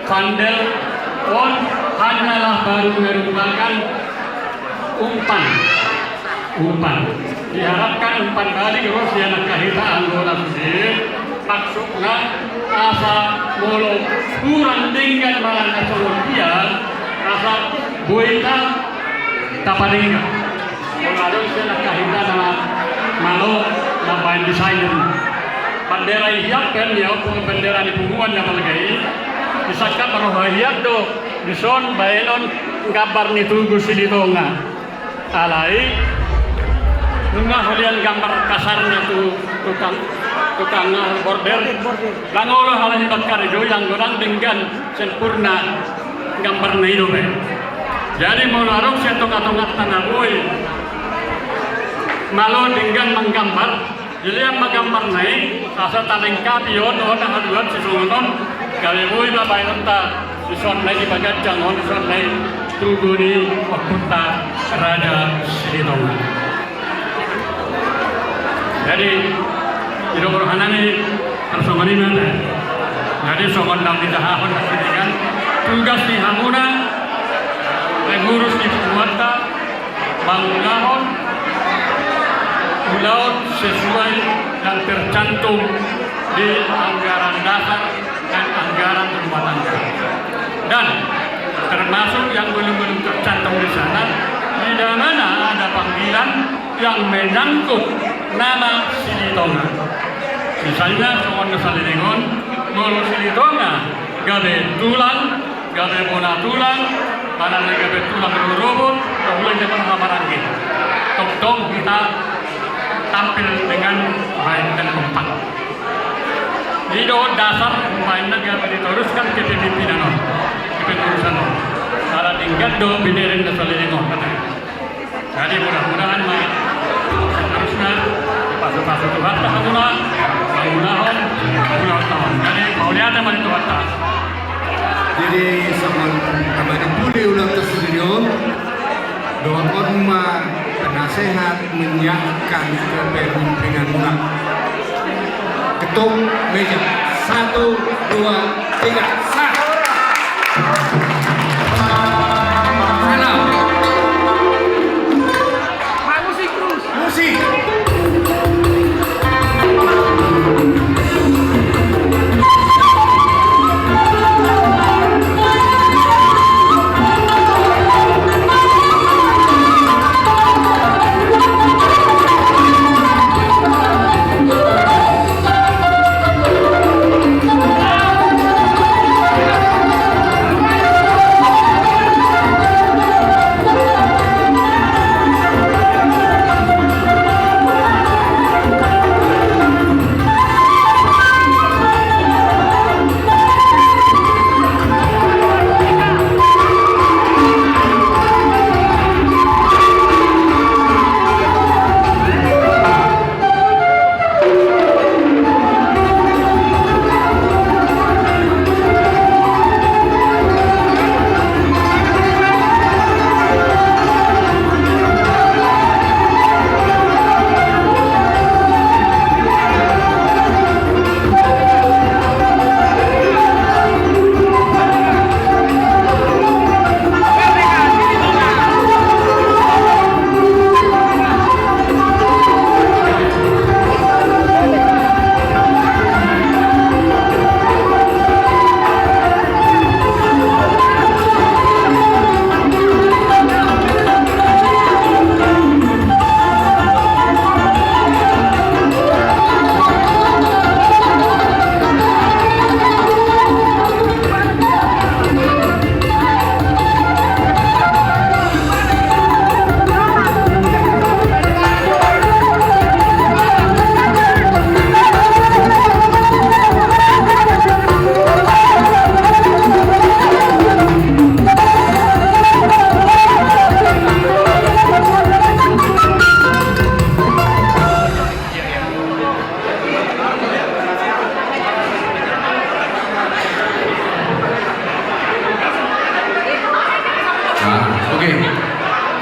pandel, on, hanyalah baru merupakan umpan. Umpan. Diharapkan umpan balik ro sian angka hita anggota sude. Maksudna asa molo hurang denggan manang na songon dia, asa boi ta tapadenggan. Molo adong sian angka hita na malo mambaen desainer. Bendera i hian pe, ia bendera ni punguan na balga i, disangkap roha hian do dison baenon gambar ni Tugu Silitonga. Alai nunga holian gambar kasarna tu tukang, tukang border. Ndang olo halani bangkar i do, ia godang denggan sempurna gambarna i dope. Jadi molo adong sian tonga-tonganta na boi malo denggan manggambar, dilean ma gambarna i, asa talengkapi on, on na haduan sisongon on, gabe boi ma baenonta dison na i di paganjang on, dison na i tugu ni ompunta Raja Silitonga. Jadi, didok rohanami tarsongon i ma. Jadi, songon na nidokahon na siningan, tugas ni hamuna, pengurus ni punguanta, mangulahon ulaon sesuai yang tercantum di anggaran dasar dan anggaran rumah tangga. Dan termasuk yang belum-belum tercantum di sana, bila mana ada panggilan yang menyangkut nama Silitonga. Misalnya, songon na saleleng on, molo Silitonga gabe tulang, gabe bona tulang, manang gabe tulang rorobot, mulai dapat hamaranggi. Tongtong kita tampil dengan baik dan kompak. Jadi dohot dasar pemainna gabe diteruskan kepemimpinan on, kepengurusan on. Ala denggan do binere na saleleng on. Jadi mudah-mudahan ma seterusna dipasu-pasu Tuhanta hamuna mangulahon ulaonta on. Jadi mauliate ma di Tuhanta. Jadi songon na manipuli ulaonta sadari on, dohot on ma penasehat menyiapkan kepemimpinanmuna. Ketuk meja. Satu, dua, tiga. Sah. Salam. Musik terus. Musik.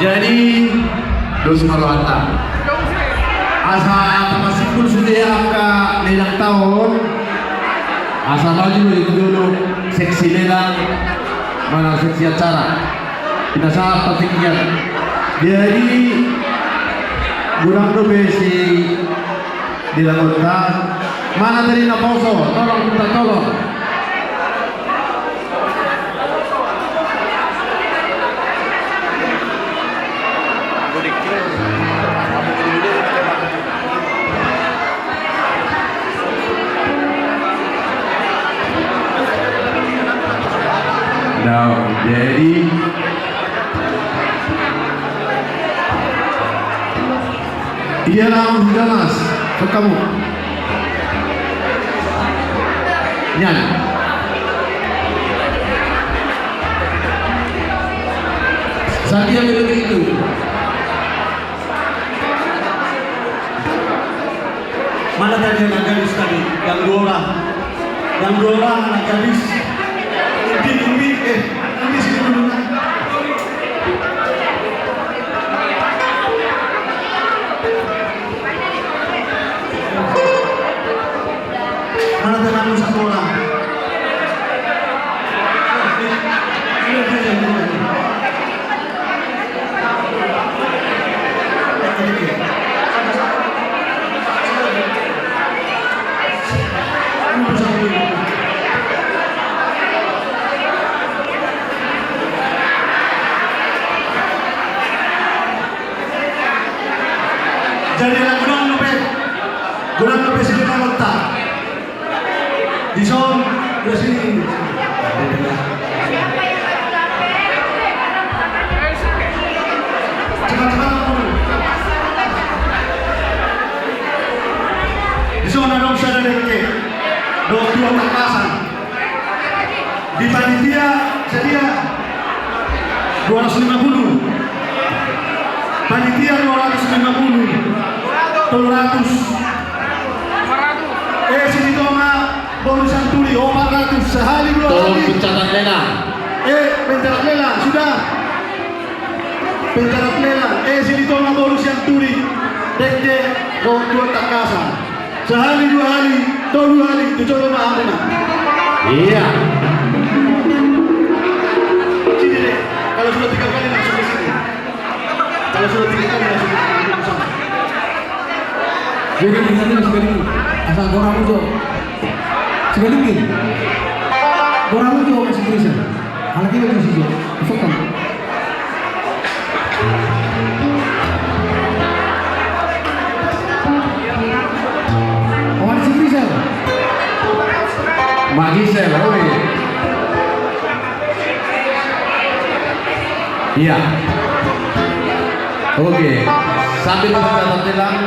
Jadi, dos ma rohanta. Asa tapasimpul sude angka na ulang tahun. Asa maju do di jolo seksi lelang, manang seksi acara. Pinasahat patik nian. Jadi, godang dope si di lamonta, mana tadi naposo? Tolong, minta tolong. Nah, jadi Iya, Mas, ke kamu. Nian. Sadia begitu. Mana tadi anak gadis tadi? Yang dua orang. Yang dua orang anak gadis. Ini, ini, eh, ini sini dulu, nah. Mana temanmu satu orang? Jadi, ala godang dope, godang dope si Lima Lonta. Dison, udah sini. Cepat-cepat, Bang. Dison adong sada dengke. Dohot dua tangkasan. Di panitia sadia dua ratus lima puluh. Panitia dua ratus lima puluh. Tolu ratus. Eh, sini tonga boru Sianturi, opat ratus. Sahali dua hali. Tolong pencatat lelang. Eh, pencatat lelang, sudah. Pencatat lelang, eh, sini tonga boru Sianturi. Dengke, dohot dua tangkasan. Sahali, dua hali, tolu hali, tu jolo ma hamu na. Iya. Sini deh, kalau sudah tiga kali langsung ke sini. Kalau sudah tiga kali langsung ke sini. Jadi, di sini sekali, asal orang itu. Sekali lagi. Orang itu masih bisa. Anak ini masih bisa. Masuk kan? Oman si Grisel. Mak Gisel, oi. Iya. Oke. Sambil mencatat lelang.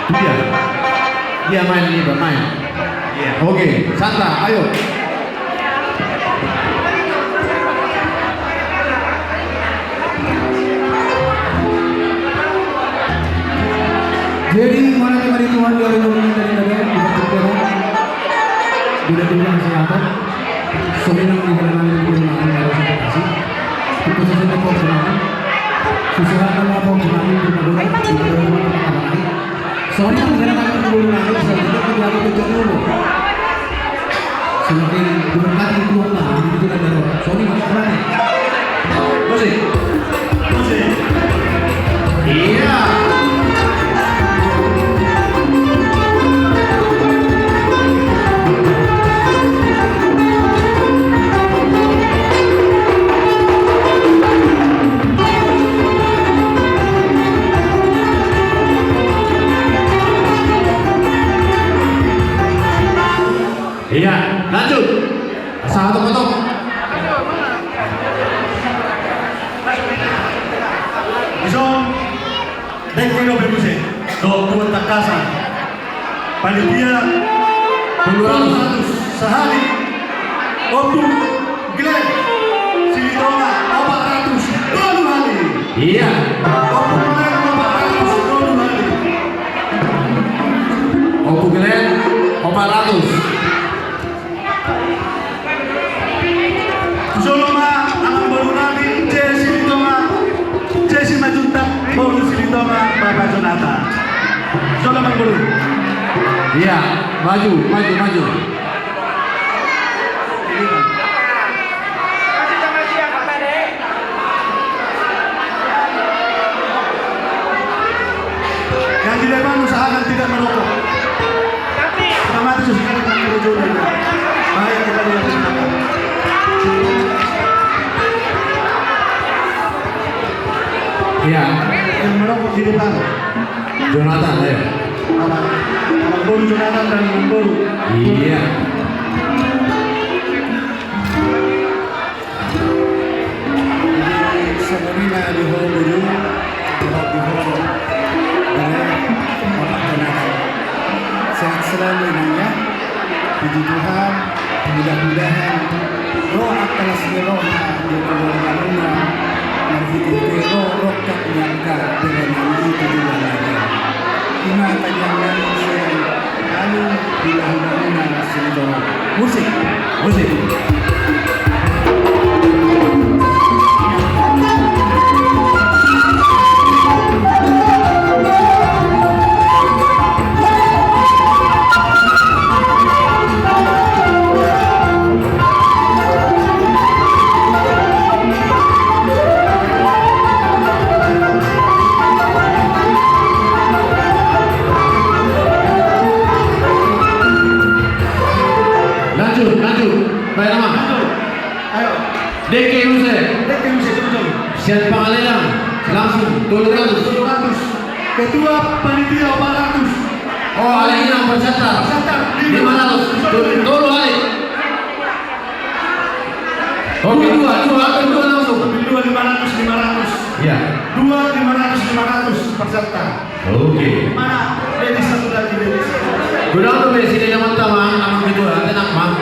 Iya. Iya, main, Iba, main. Iya. Oke, Sandra, ayo. Jadi, mana ni mari Tuhan di hari ini dari tadi, kita berdoa. Bila Tuhan kesehatan, soalnya di dalam hari ini Tuhan akan ada sesuatu. Kita sesuatu kau senang. Sesuatu apa kau senang, kita berdoa, kita berdoa, kita berdoa. Soalnya negara kami dulu, nah, terus kita tidak ada kerja dulu. Semakin berkati Tuhan lah, begitu kan, Bro. Soalnya masih berani. Musik. Musik. Iya. Iya, lanjut. Satu potong. Dison, dengke dope muse. Dohot dua tangkasan. Panitia, tolu ratus. Tolu ratus. Sahali. Ompu Glenn Silitonga, opat ratus. Tolu hali. Iya. Ompu Glenn, opat ratus. Tolu hali. Ompu Glenn, opat ratus. Tu jolo ma, amangboru nami, Jesse Silitonga. Jonatan, Bang Boru. Iya, maju, maju, maju. Yang di depan usahakan tidak merokok. Nanti. Sama itu sekarang nanti ujungnya. Baik, kita lihat di belakang. Iya. Yang merokok di depan. Jonatan, ayo. Apa? Bang Boru Jonatan dan Bang Boru. Iya. Jadi, songon i ma di ho Boru, di ho, di ho, bere, Bapak Jonatan. Sehat selalu, Inang, ya. Puji Tuhan, mudah-mudahan ro angka las ni roha di keluargamuna, marhitehite ro rongkap ni angka bere nami i tu Tuhan lagi. I ma tangiang nami sian hami di hulahula muna Silitonga. Musik. Musik. Lanjut, lanjut. Baik, nama. Ayo. Dengke use. Dengke use, betul. Sian Pangalengan, langsung, tolu ratus. Tolu ratus. Ketua panitia, empat ratus. Oh, alai i na, persetan. Persetan, lima ratus. Lima ratus. Tolu, tolu alai. Oke, dua, dua, atau dua langsung. Dua, lima ratus, lima ratus. Iya. Dua, lima ratus, lima ratus, persetan. Oke. Mana? Ladies satu lagi, ladies. Godang do be sini, teman-teman, nama ketua, tenang, Mang.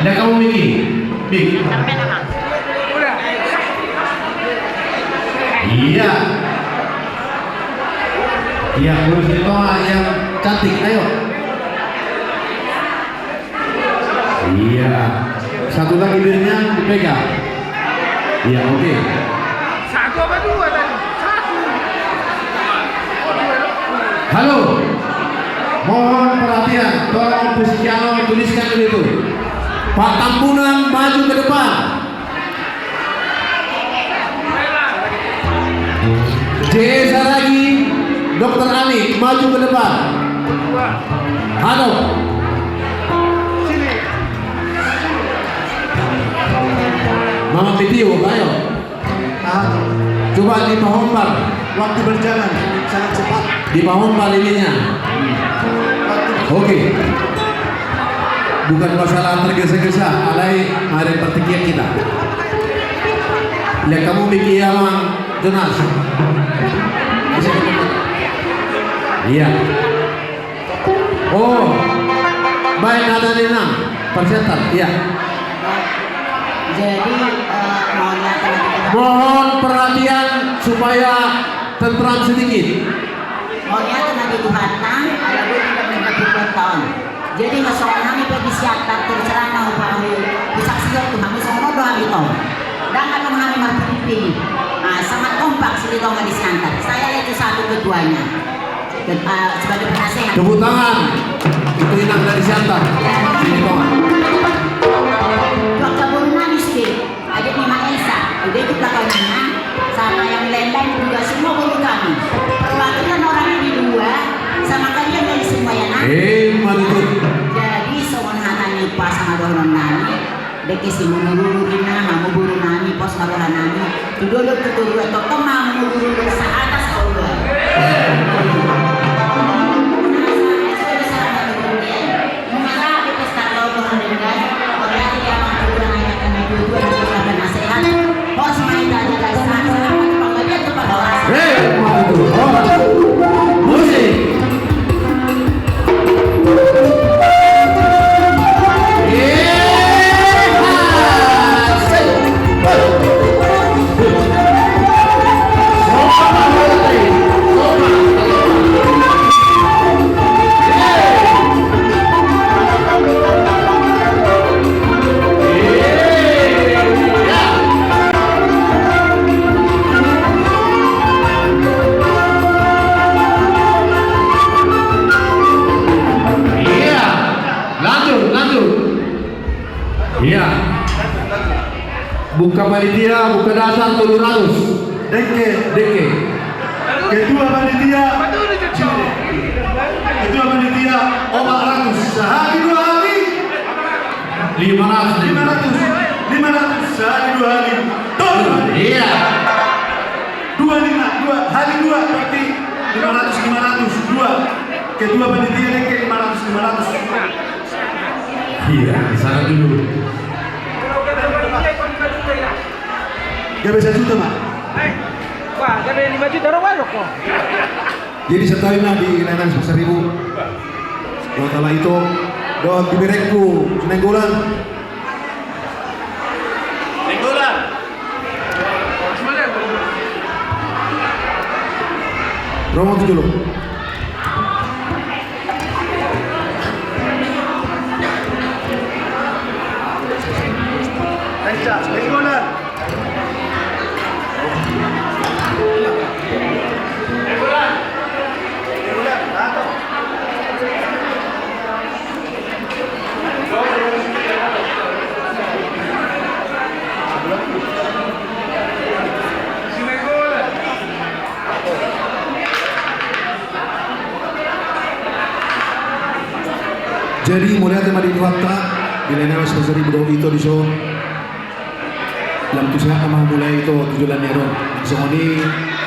Nda kamu, Miki. Mik. Iya. Iya, urus di tengah yang cantik, ayo. Iya. Satu lagi birnya dipegang. Iya, oke. Satu apa dua tadi? Satu. Halo. Mohon perhatian, tolong Pusikiano tuliskan dulu itu. Pak Tambunan maju ke depan. J E Saragi, Dokter Ani, maju ke depan. Halo. Mama Pitio, ayo. Coba dipahombar. Waktu berjalan sangat cepat. Dipahombar ininya. Oke. Bukan masalah tergesa-gesa, alai mari pertikian kita. Lihat kamu, Miki, ya, Mang Jonas. Iya. Oh, baik, ada di enam persetan, iya. Jadi, eh, mohon ya, mohon perhatian supaya tentram sedikit. Mohon ya, tenang di Tuhan, nah, ada dua tiga menit lagi buat tahun. Jadi, masuk kami pergi siap, tak terserah mau pahami, bisa siap Tuhan, bisa mau doa gitu. Dan kalau kami mau pilih, nah, sangat kompak, Silitonga di Siantar. Saya itu satu ketuanya. Sebagai penasehat. Tepuk tangan. Itu inang dari Siantar. Sini, Bang. Waktu baru nangis deh. Adik ni Mak Elsa. Udah itu belakangannya. Sama yang lain-lain juga semua baru kami. Perwakilan orang ini dua. Sama kalian dari semua ya, Nak. Eh, mantap. Jadi, songon hata ni pas sama dohonon nami. Dengke si mururu ninna, hamu boru nami, pos ma roha nami. Tu dolok tu toruan, tongtong ma hamu mururu sahat sahat. Hei, mantap. Musik. Panitia, buka dasar tolu ratus. Dengke. Dengke. Ketua panitia. Ketua panitia, opat ratus. Sahali dua hali. Lima ratus. Lima ratus. Lima ratus. Sahali dua hali. Tolu hali. Iya. Dua lima, dua hali dua, berarti lima ratus, lima ratus, dua. Ketua panitia dengke lima ratus, lima ratus. Iya, di sana dulu. Gabe sajuta, Pak. Wah, gabe lima juta, ro, walo, kok. Jadi, satahi ma di Lae Names Pasaribu. Wah, kala itu, dohot di berekku, Sinenggolan. Sinenggolan. Romo tu jolo. Jadi, mauliate ma di Tuhanta, di Lae Names Pasaribu dohot ito dison. Lam tu sehat ma hamuna ito tu joloan ni ari on. Songon i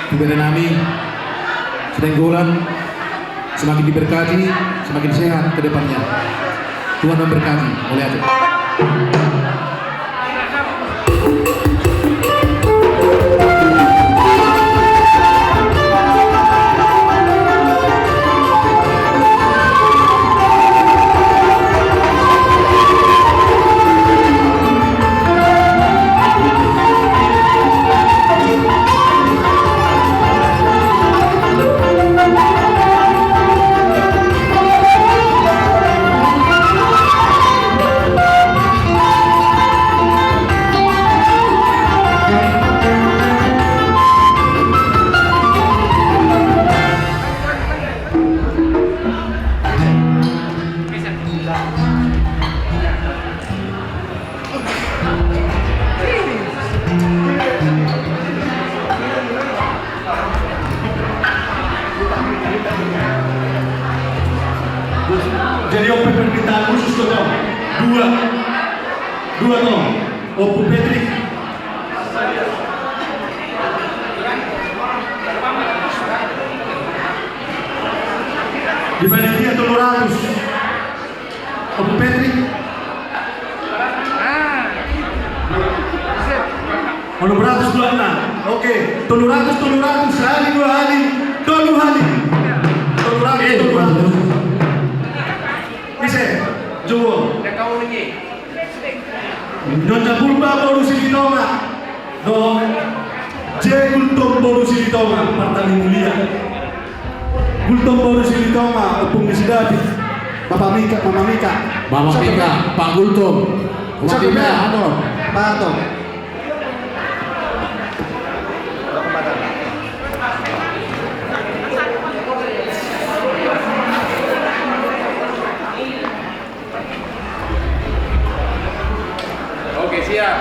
tu bere nami, Sinenggolan, semakin diberkati, semakin sehat ke depannya. Tuhan memberkati. Mauliate. Jadi, on pe permintaan khusus tu, tong. Dua. Dua, tong. Ompu Petri. Di panitia tolu ratus. Ompu Petri. Onom ratus dua enam. Oke, tolu ratus, tolu ratus, sahali, dua hali, tolu hali. Tolu ratus, tolu ratus. Ise, jolo. Nyonya Purba boru Silitonga. Dohot J Gultom boru Silitonga, Martani Mulia. Gultom boru Silitonga, ompung ni si David. Bapak Mika, Mama Mika. Mama Mika, Pak Gultom. Mama Mika, Pak Gultom. Oke, siap.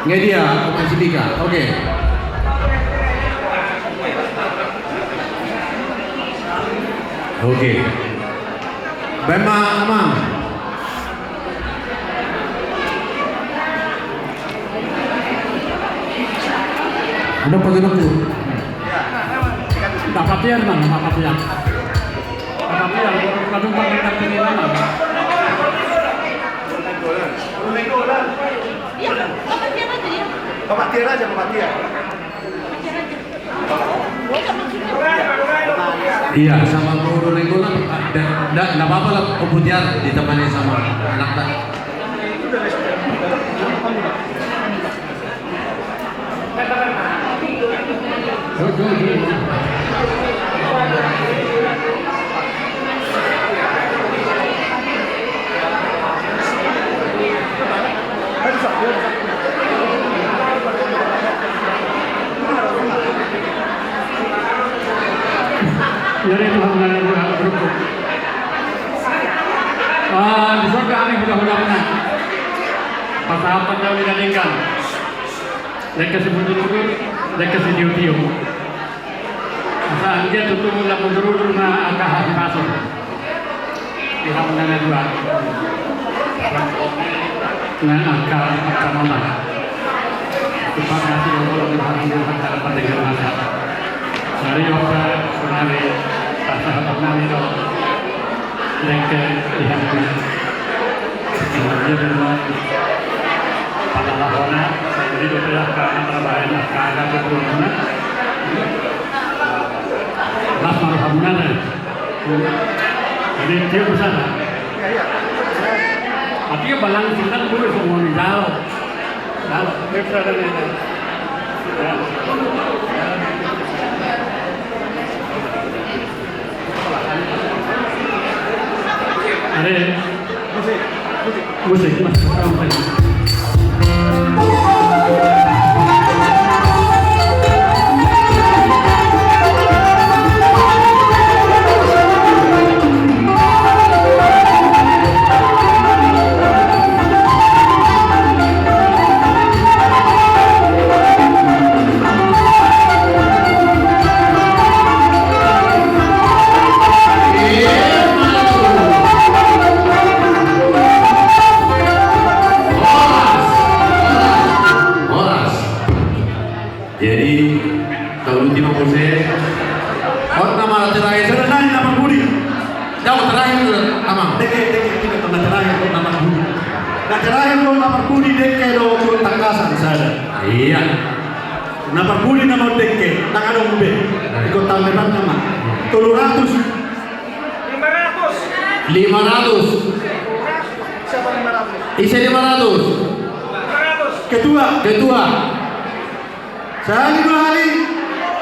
Nge dia, oke, si Dika. Oke. Oke. Baen ma, Amang. Ada apa, Dok? Dapat ya, Bang, dapat ya. Bapak Tiar aja, Bapak Tiar. Iya, sama guru Nainggolan. Nda, nda apa-apa lah, Ompu Tiar ditemani sama anakta. Jadi Tuhan mengalir berapa berukut. Ah, di surga aneh mudah-mudahan. Pasahathon na denggan. Dengke simudurudur, dengke sitiotio. Asa anggiat tutu na mudurudur ma angka hahipason. Di hamu na dua. Na angka, angka mama. Terima kasih Allah, Tuhan, Tuhan, Tuhan, Tuhan, Tuhan. Mari, Bapak, mari, pasahathon nami do. Dengke di hamu. Kemudian, pangalahona, jadi, Bapak, ya, karena terbahagia, karena berguna. Mas, marhamuna, ya. Jadi, dia besar, ya. Tapi, ya, balang sendal, gue semua nih, jauh. Musik, musik. Jadi, tauluti ma muse. Hot nama terakhir, sudah nai nama budi. Jauh terakhir, amang. Dengke, dengke, dengke, nama terakhir, nama budi. Nama terakhir, nama budi, dengke, do, tangkasan, sada. Iya. Nama budi, nama dengke, nama dong be. Ikut tambahan nama. Tolu ratus. Lima ratus. Lima ratus. Siapa lima ratus? Ise lima ratus? Lima ratus. Ketua. Ketua. Sahali dua hali.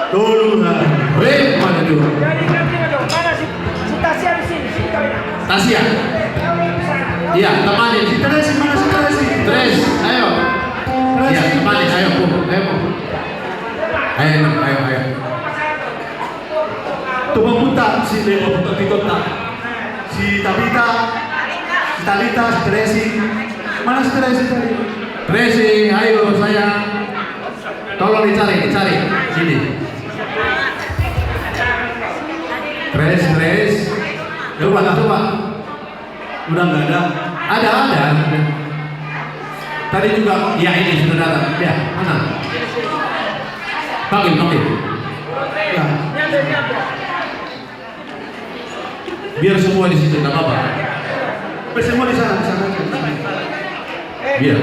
Tolu hali. Rip, mana tu? Jadi, nanti, mana si, si Tasya di sini, sini kau ini. Tasya. Iya, temani. Si Tracy, mana si Tracy? Tracy, ayo. Tracy. Iya, temani, ayo, Pung, ayo, Pung. Ayo, ayo, ayo. Tu pambuta, si Leo, pambuta pitota. Si Tabita, si Talita, si Tracy. Mana si Tracy tadi? Tracy, ayo, sayang. Tolong dicari, dicari. Sini. Trace, Trace. Coba, coba. Udah nggak ada. Ada, ada. Tadi juga, ya, ini sudah datang. Ya, mana? Panggil, panggil. Ya. Biar semua di situ, nggak apa-apa. Biar semua di sana, di sana aja. Biar.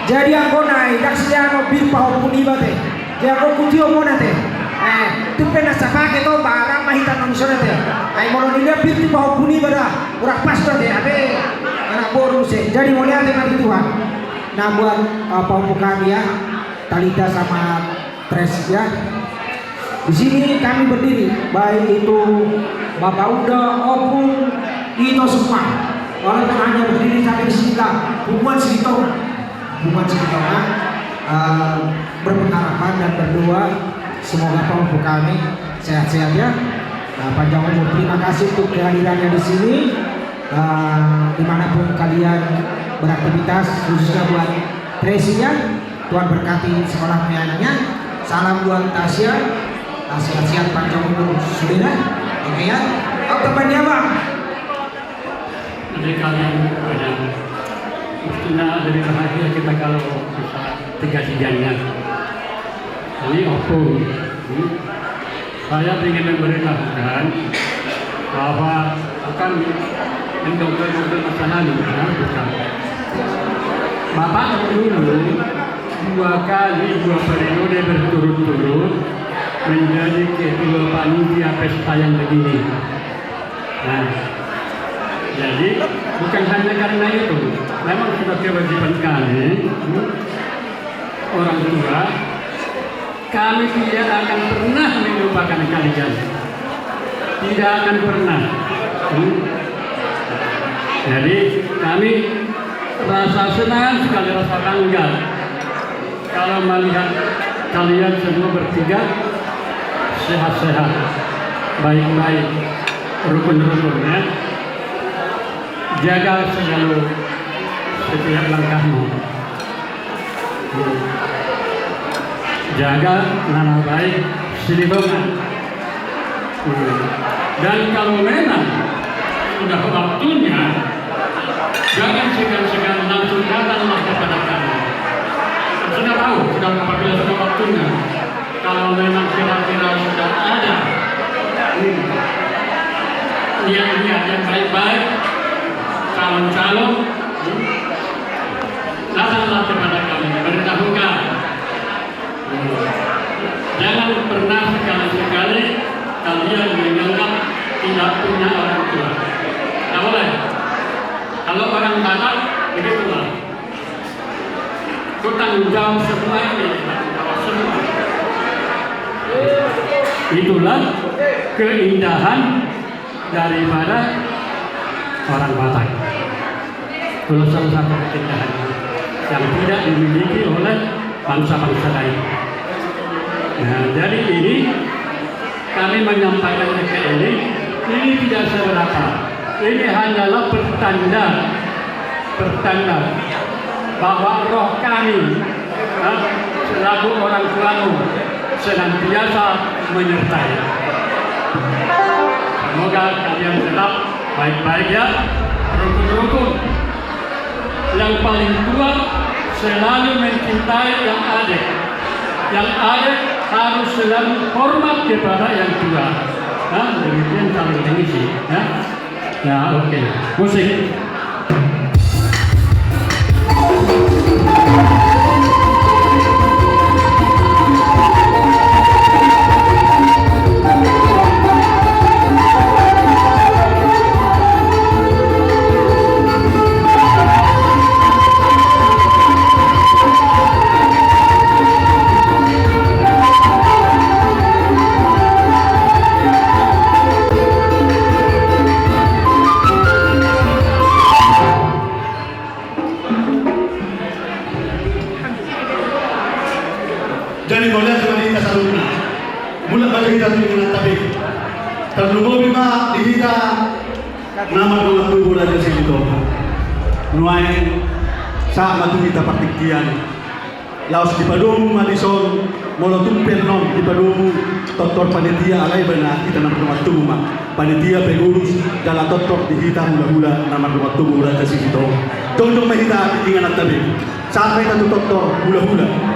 Jadi anggo nai, ndang sian on pir pahompu niba te. Jadi anggo hutio muna te. Eh, tung pe na sapake to, barang ma hita na dison te. Ai molo niba pir tu pahompu niba da, kurang pas do te, ape anak boru muse. Jadi mauliate ma di Tuhan. Nah, buat, eh, pahompu kami ya, Talita sama Trace ya. Di sini kami berdiri, baik itu Bapak Uda, Opung, Ito semua. Walaupun hanya berdiri sampai di sini lah, hubungan segitu. Hubungan segitu, eh, berpengharapan dan berdoa semoga pahompu kami sehat-sehat ya. Eh, panjang umur. Terima kasih untuk kehadirannya di sini. Eh, dimanapun kalian beraktivitas, khususnya buat Tracy ya. Tuhan berkati sekolah anaknya. Salam buat Tasya. Tasya sehat, panjang umur, sudena. Oke ya. Oke, Bang Diabang. Jadi kalian banyak. Mestinya lebih bahagia kita kalau bisa tiga-tiganya. Ini opung. Hmm. Saya ingin memberitahukan bahwa bukan mendongkol-dongkol masa lalu, ya, bukan. Bapak dulu dua kali, dua periode berturut-turut menjadi ketua panitia pesta yang begini. Nah, jadi bukan hanya karena itu, memang sudah kewajiban kami, hmm, orang tua, kami tidak akan pernah melupakan kalian. Tidak akan pernah. Hmm. Jadi, kami rasa senang sekali, rasa bangga. Kalau melihat kalian semua bertiga sehat-sehat, baik-baik, rukun-rukun, ya. Jaga selalu setiap langkahmu. Jaga nama baik Silitonga. Dan kalau memang sudah waktunya, jangan segan-segan, langsung datanglah kepada kami. Sudah tahu, sudah, apabila sudah waktunya. Kalau memang kira-kira sudah ada, hmm, niat-niat yang baik-baik, calon-calon, hmm, datanglah kepada kami, beritahukan. Jangan pernah sekali-sekali kalian menganggap tidak punya orang tua. Tidak boleh. Kalau orang Batak, begitulah. Itu tanggung jawab semua ini, tanggung jawab semua. Itulah keindahan daripada orang Batak. Kalau salah satu keindahan yang tidak dimiliki oleh bangsa-bangsa lain. Nah, jadi ini kami menyampaikan ke ini, ini tidak seberapa. Ini hanyalah pertanda, pertanda bahwa roh kami, ha, selaku orang tuamu senantiasa menyertai. Semoga kalian tetap baik-baik, ya, rukun-rukun. Yang paling tua selalu mencintai yang adik. Yang adik harus selalu hormat kepada yang tua. Nah, demikian saling mengisi, ya. Ya, oke. Musik. Jadi mauliate ma di hita saluhutna. Mulak ma di hita tu ingananta be. Tarlumobi ma di hita na mardongan tubu Raja Silitonga. Nuaeng sahat ma tu hita partingkian. Laos dipadomu ma dison, molo tung pe annon dipadomu tortor panitia, alai ibana hita na mardongan tubu ma. Panitia, pengurus, jala tortor di hita hulahula na mardongan tubu Raja Silitonga. Jongjong ma hita di ingananta be. Sahat ma hita tu tortor hulahula.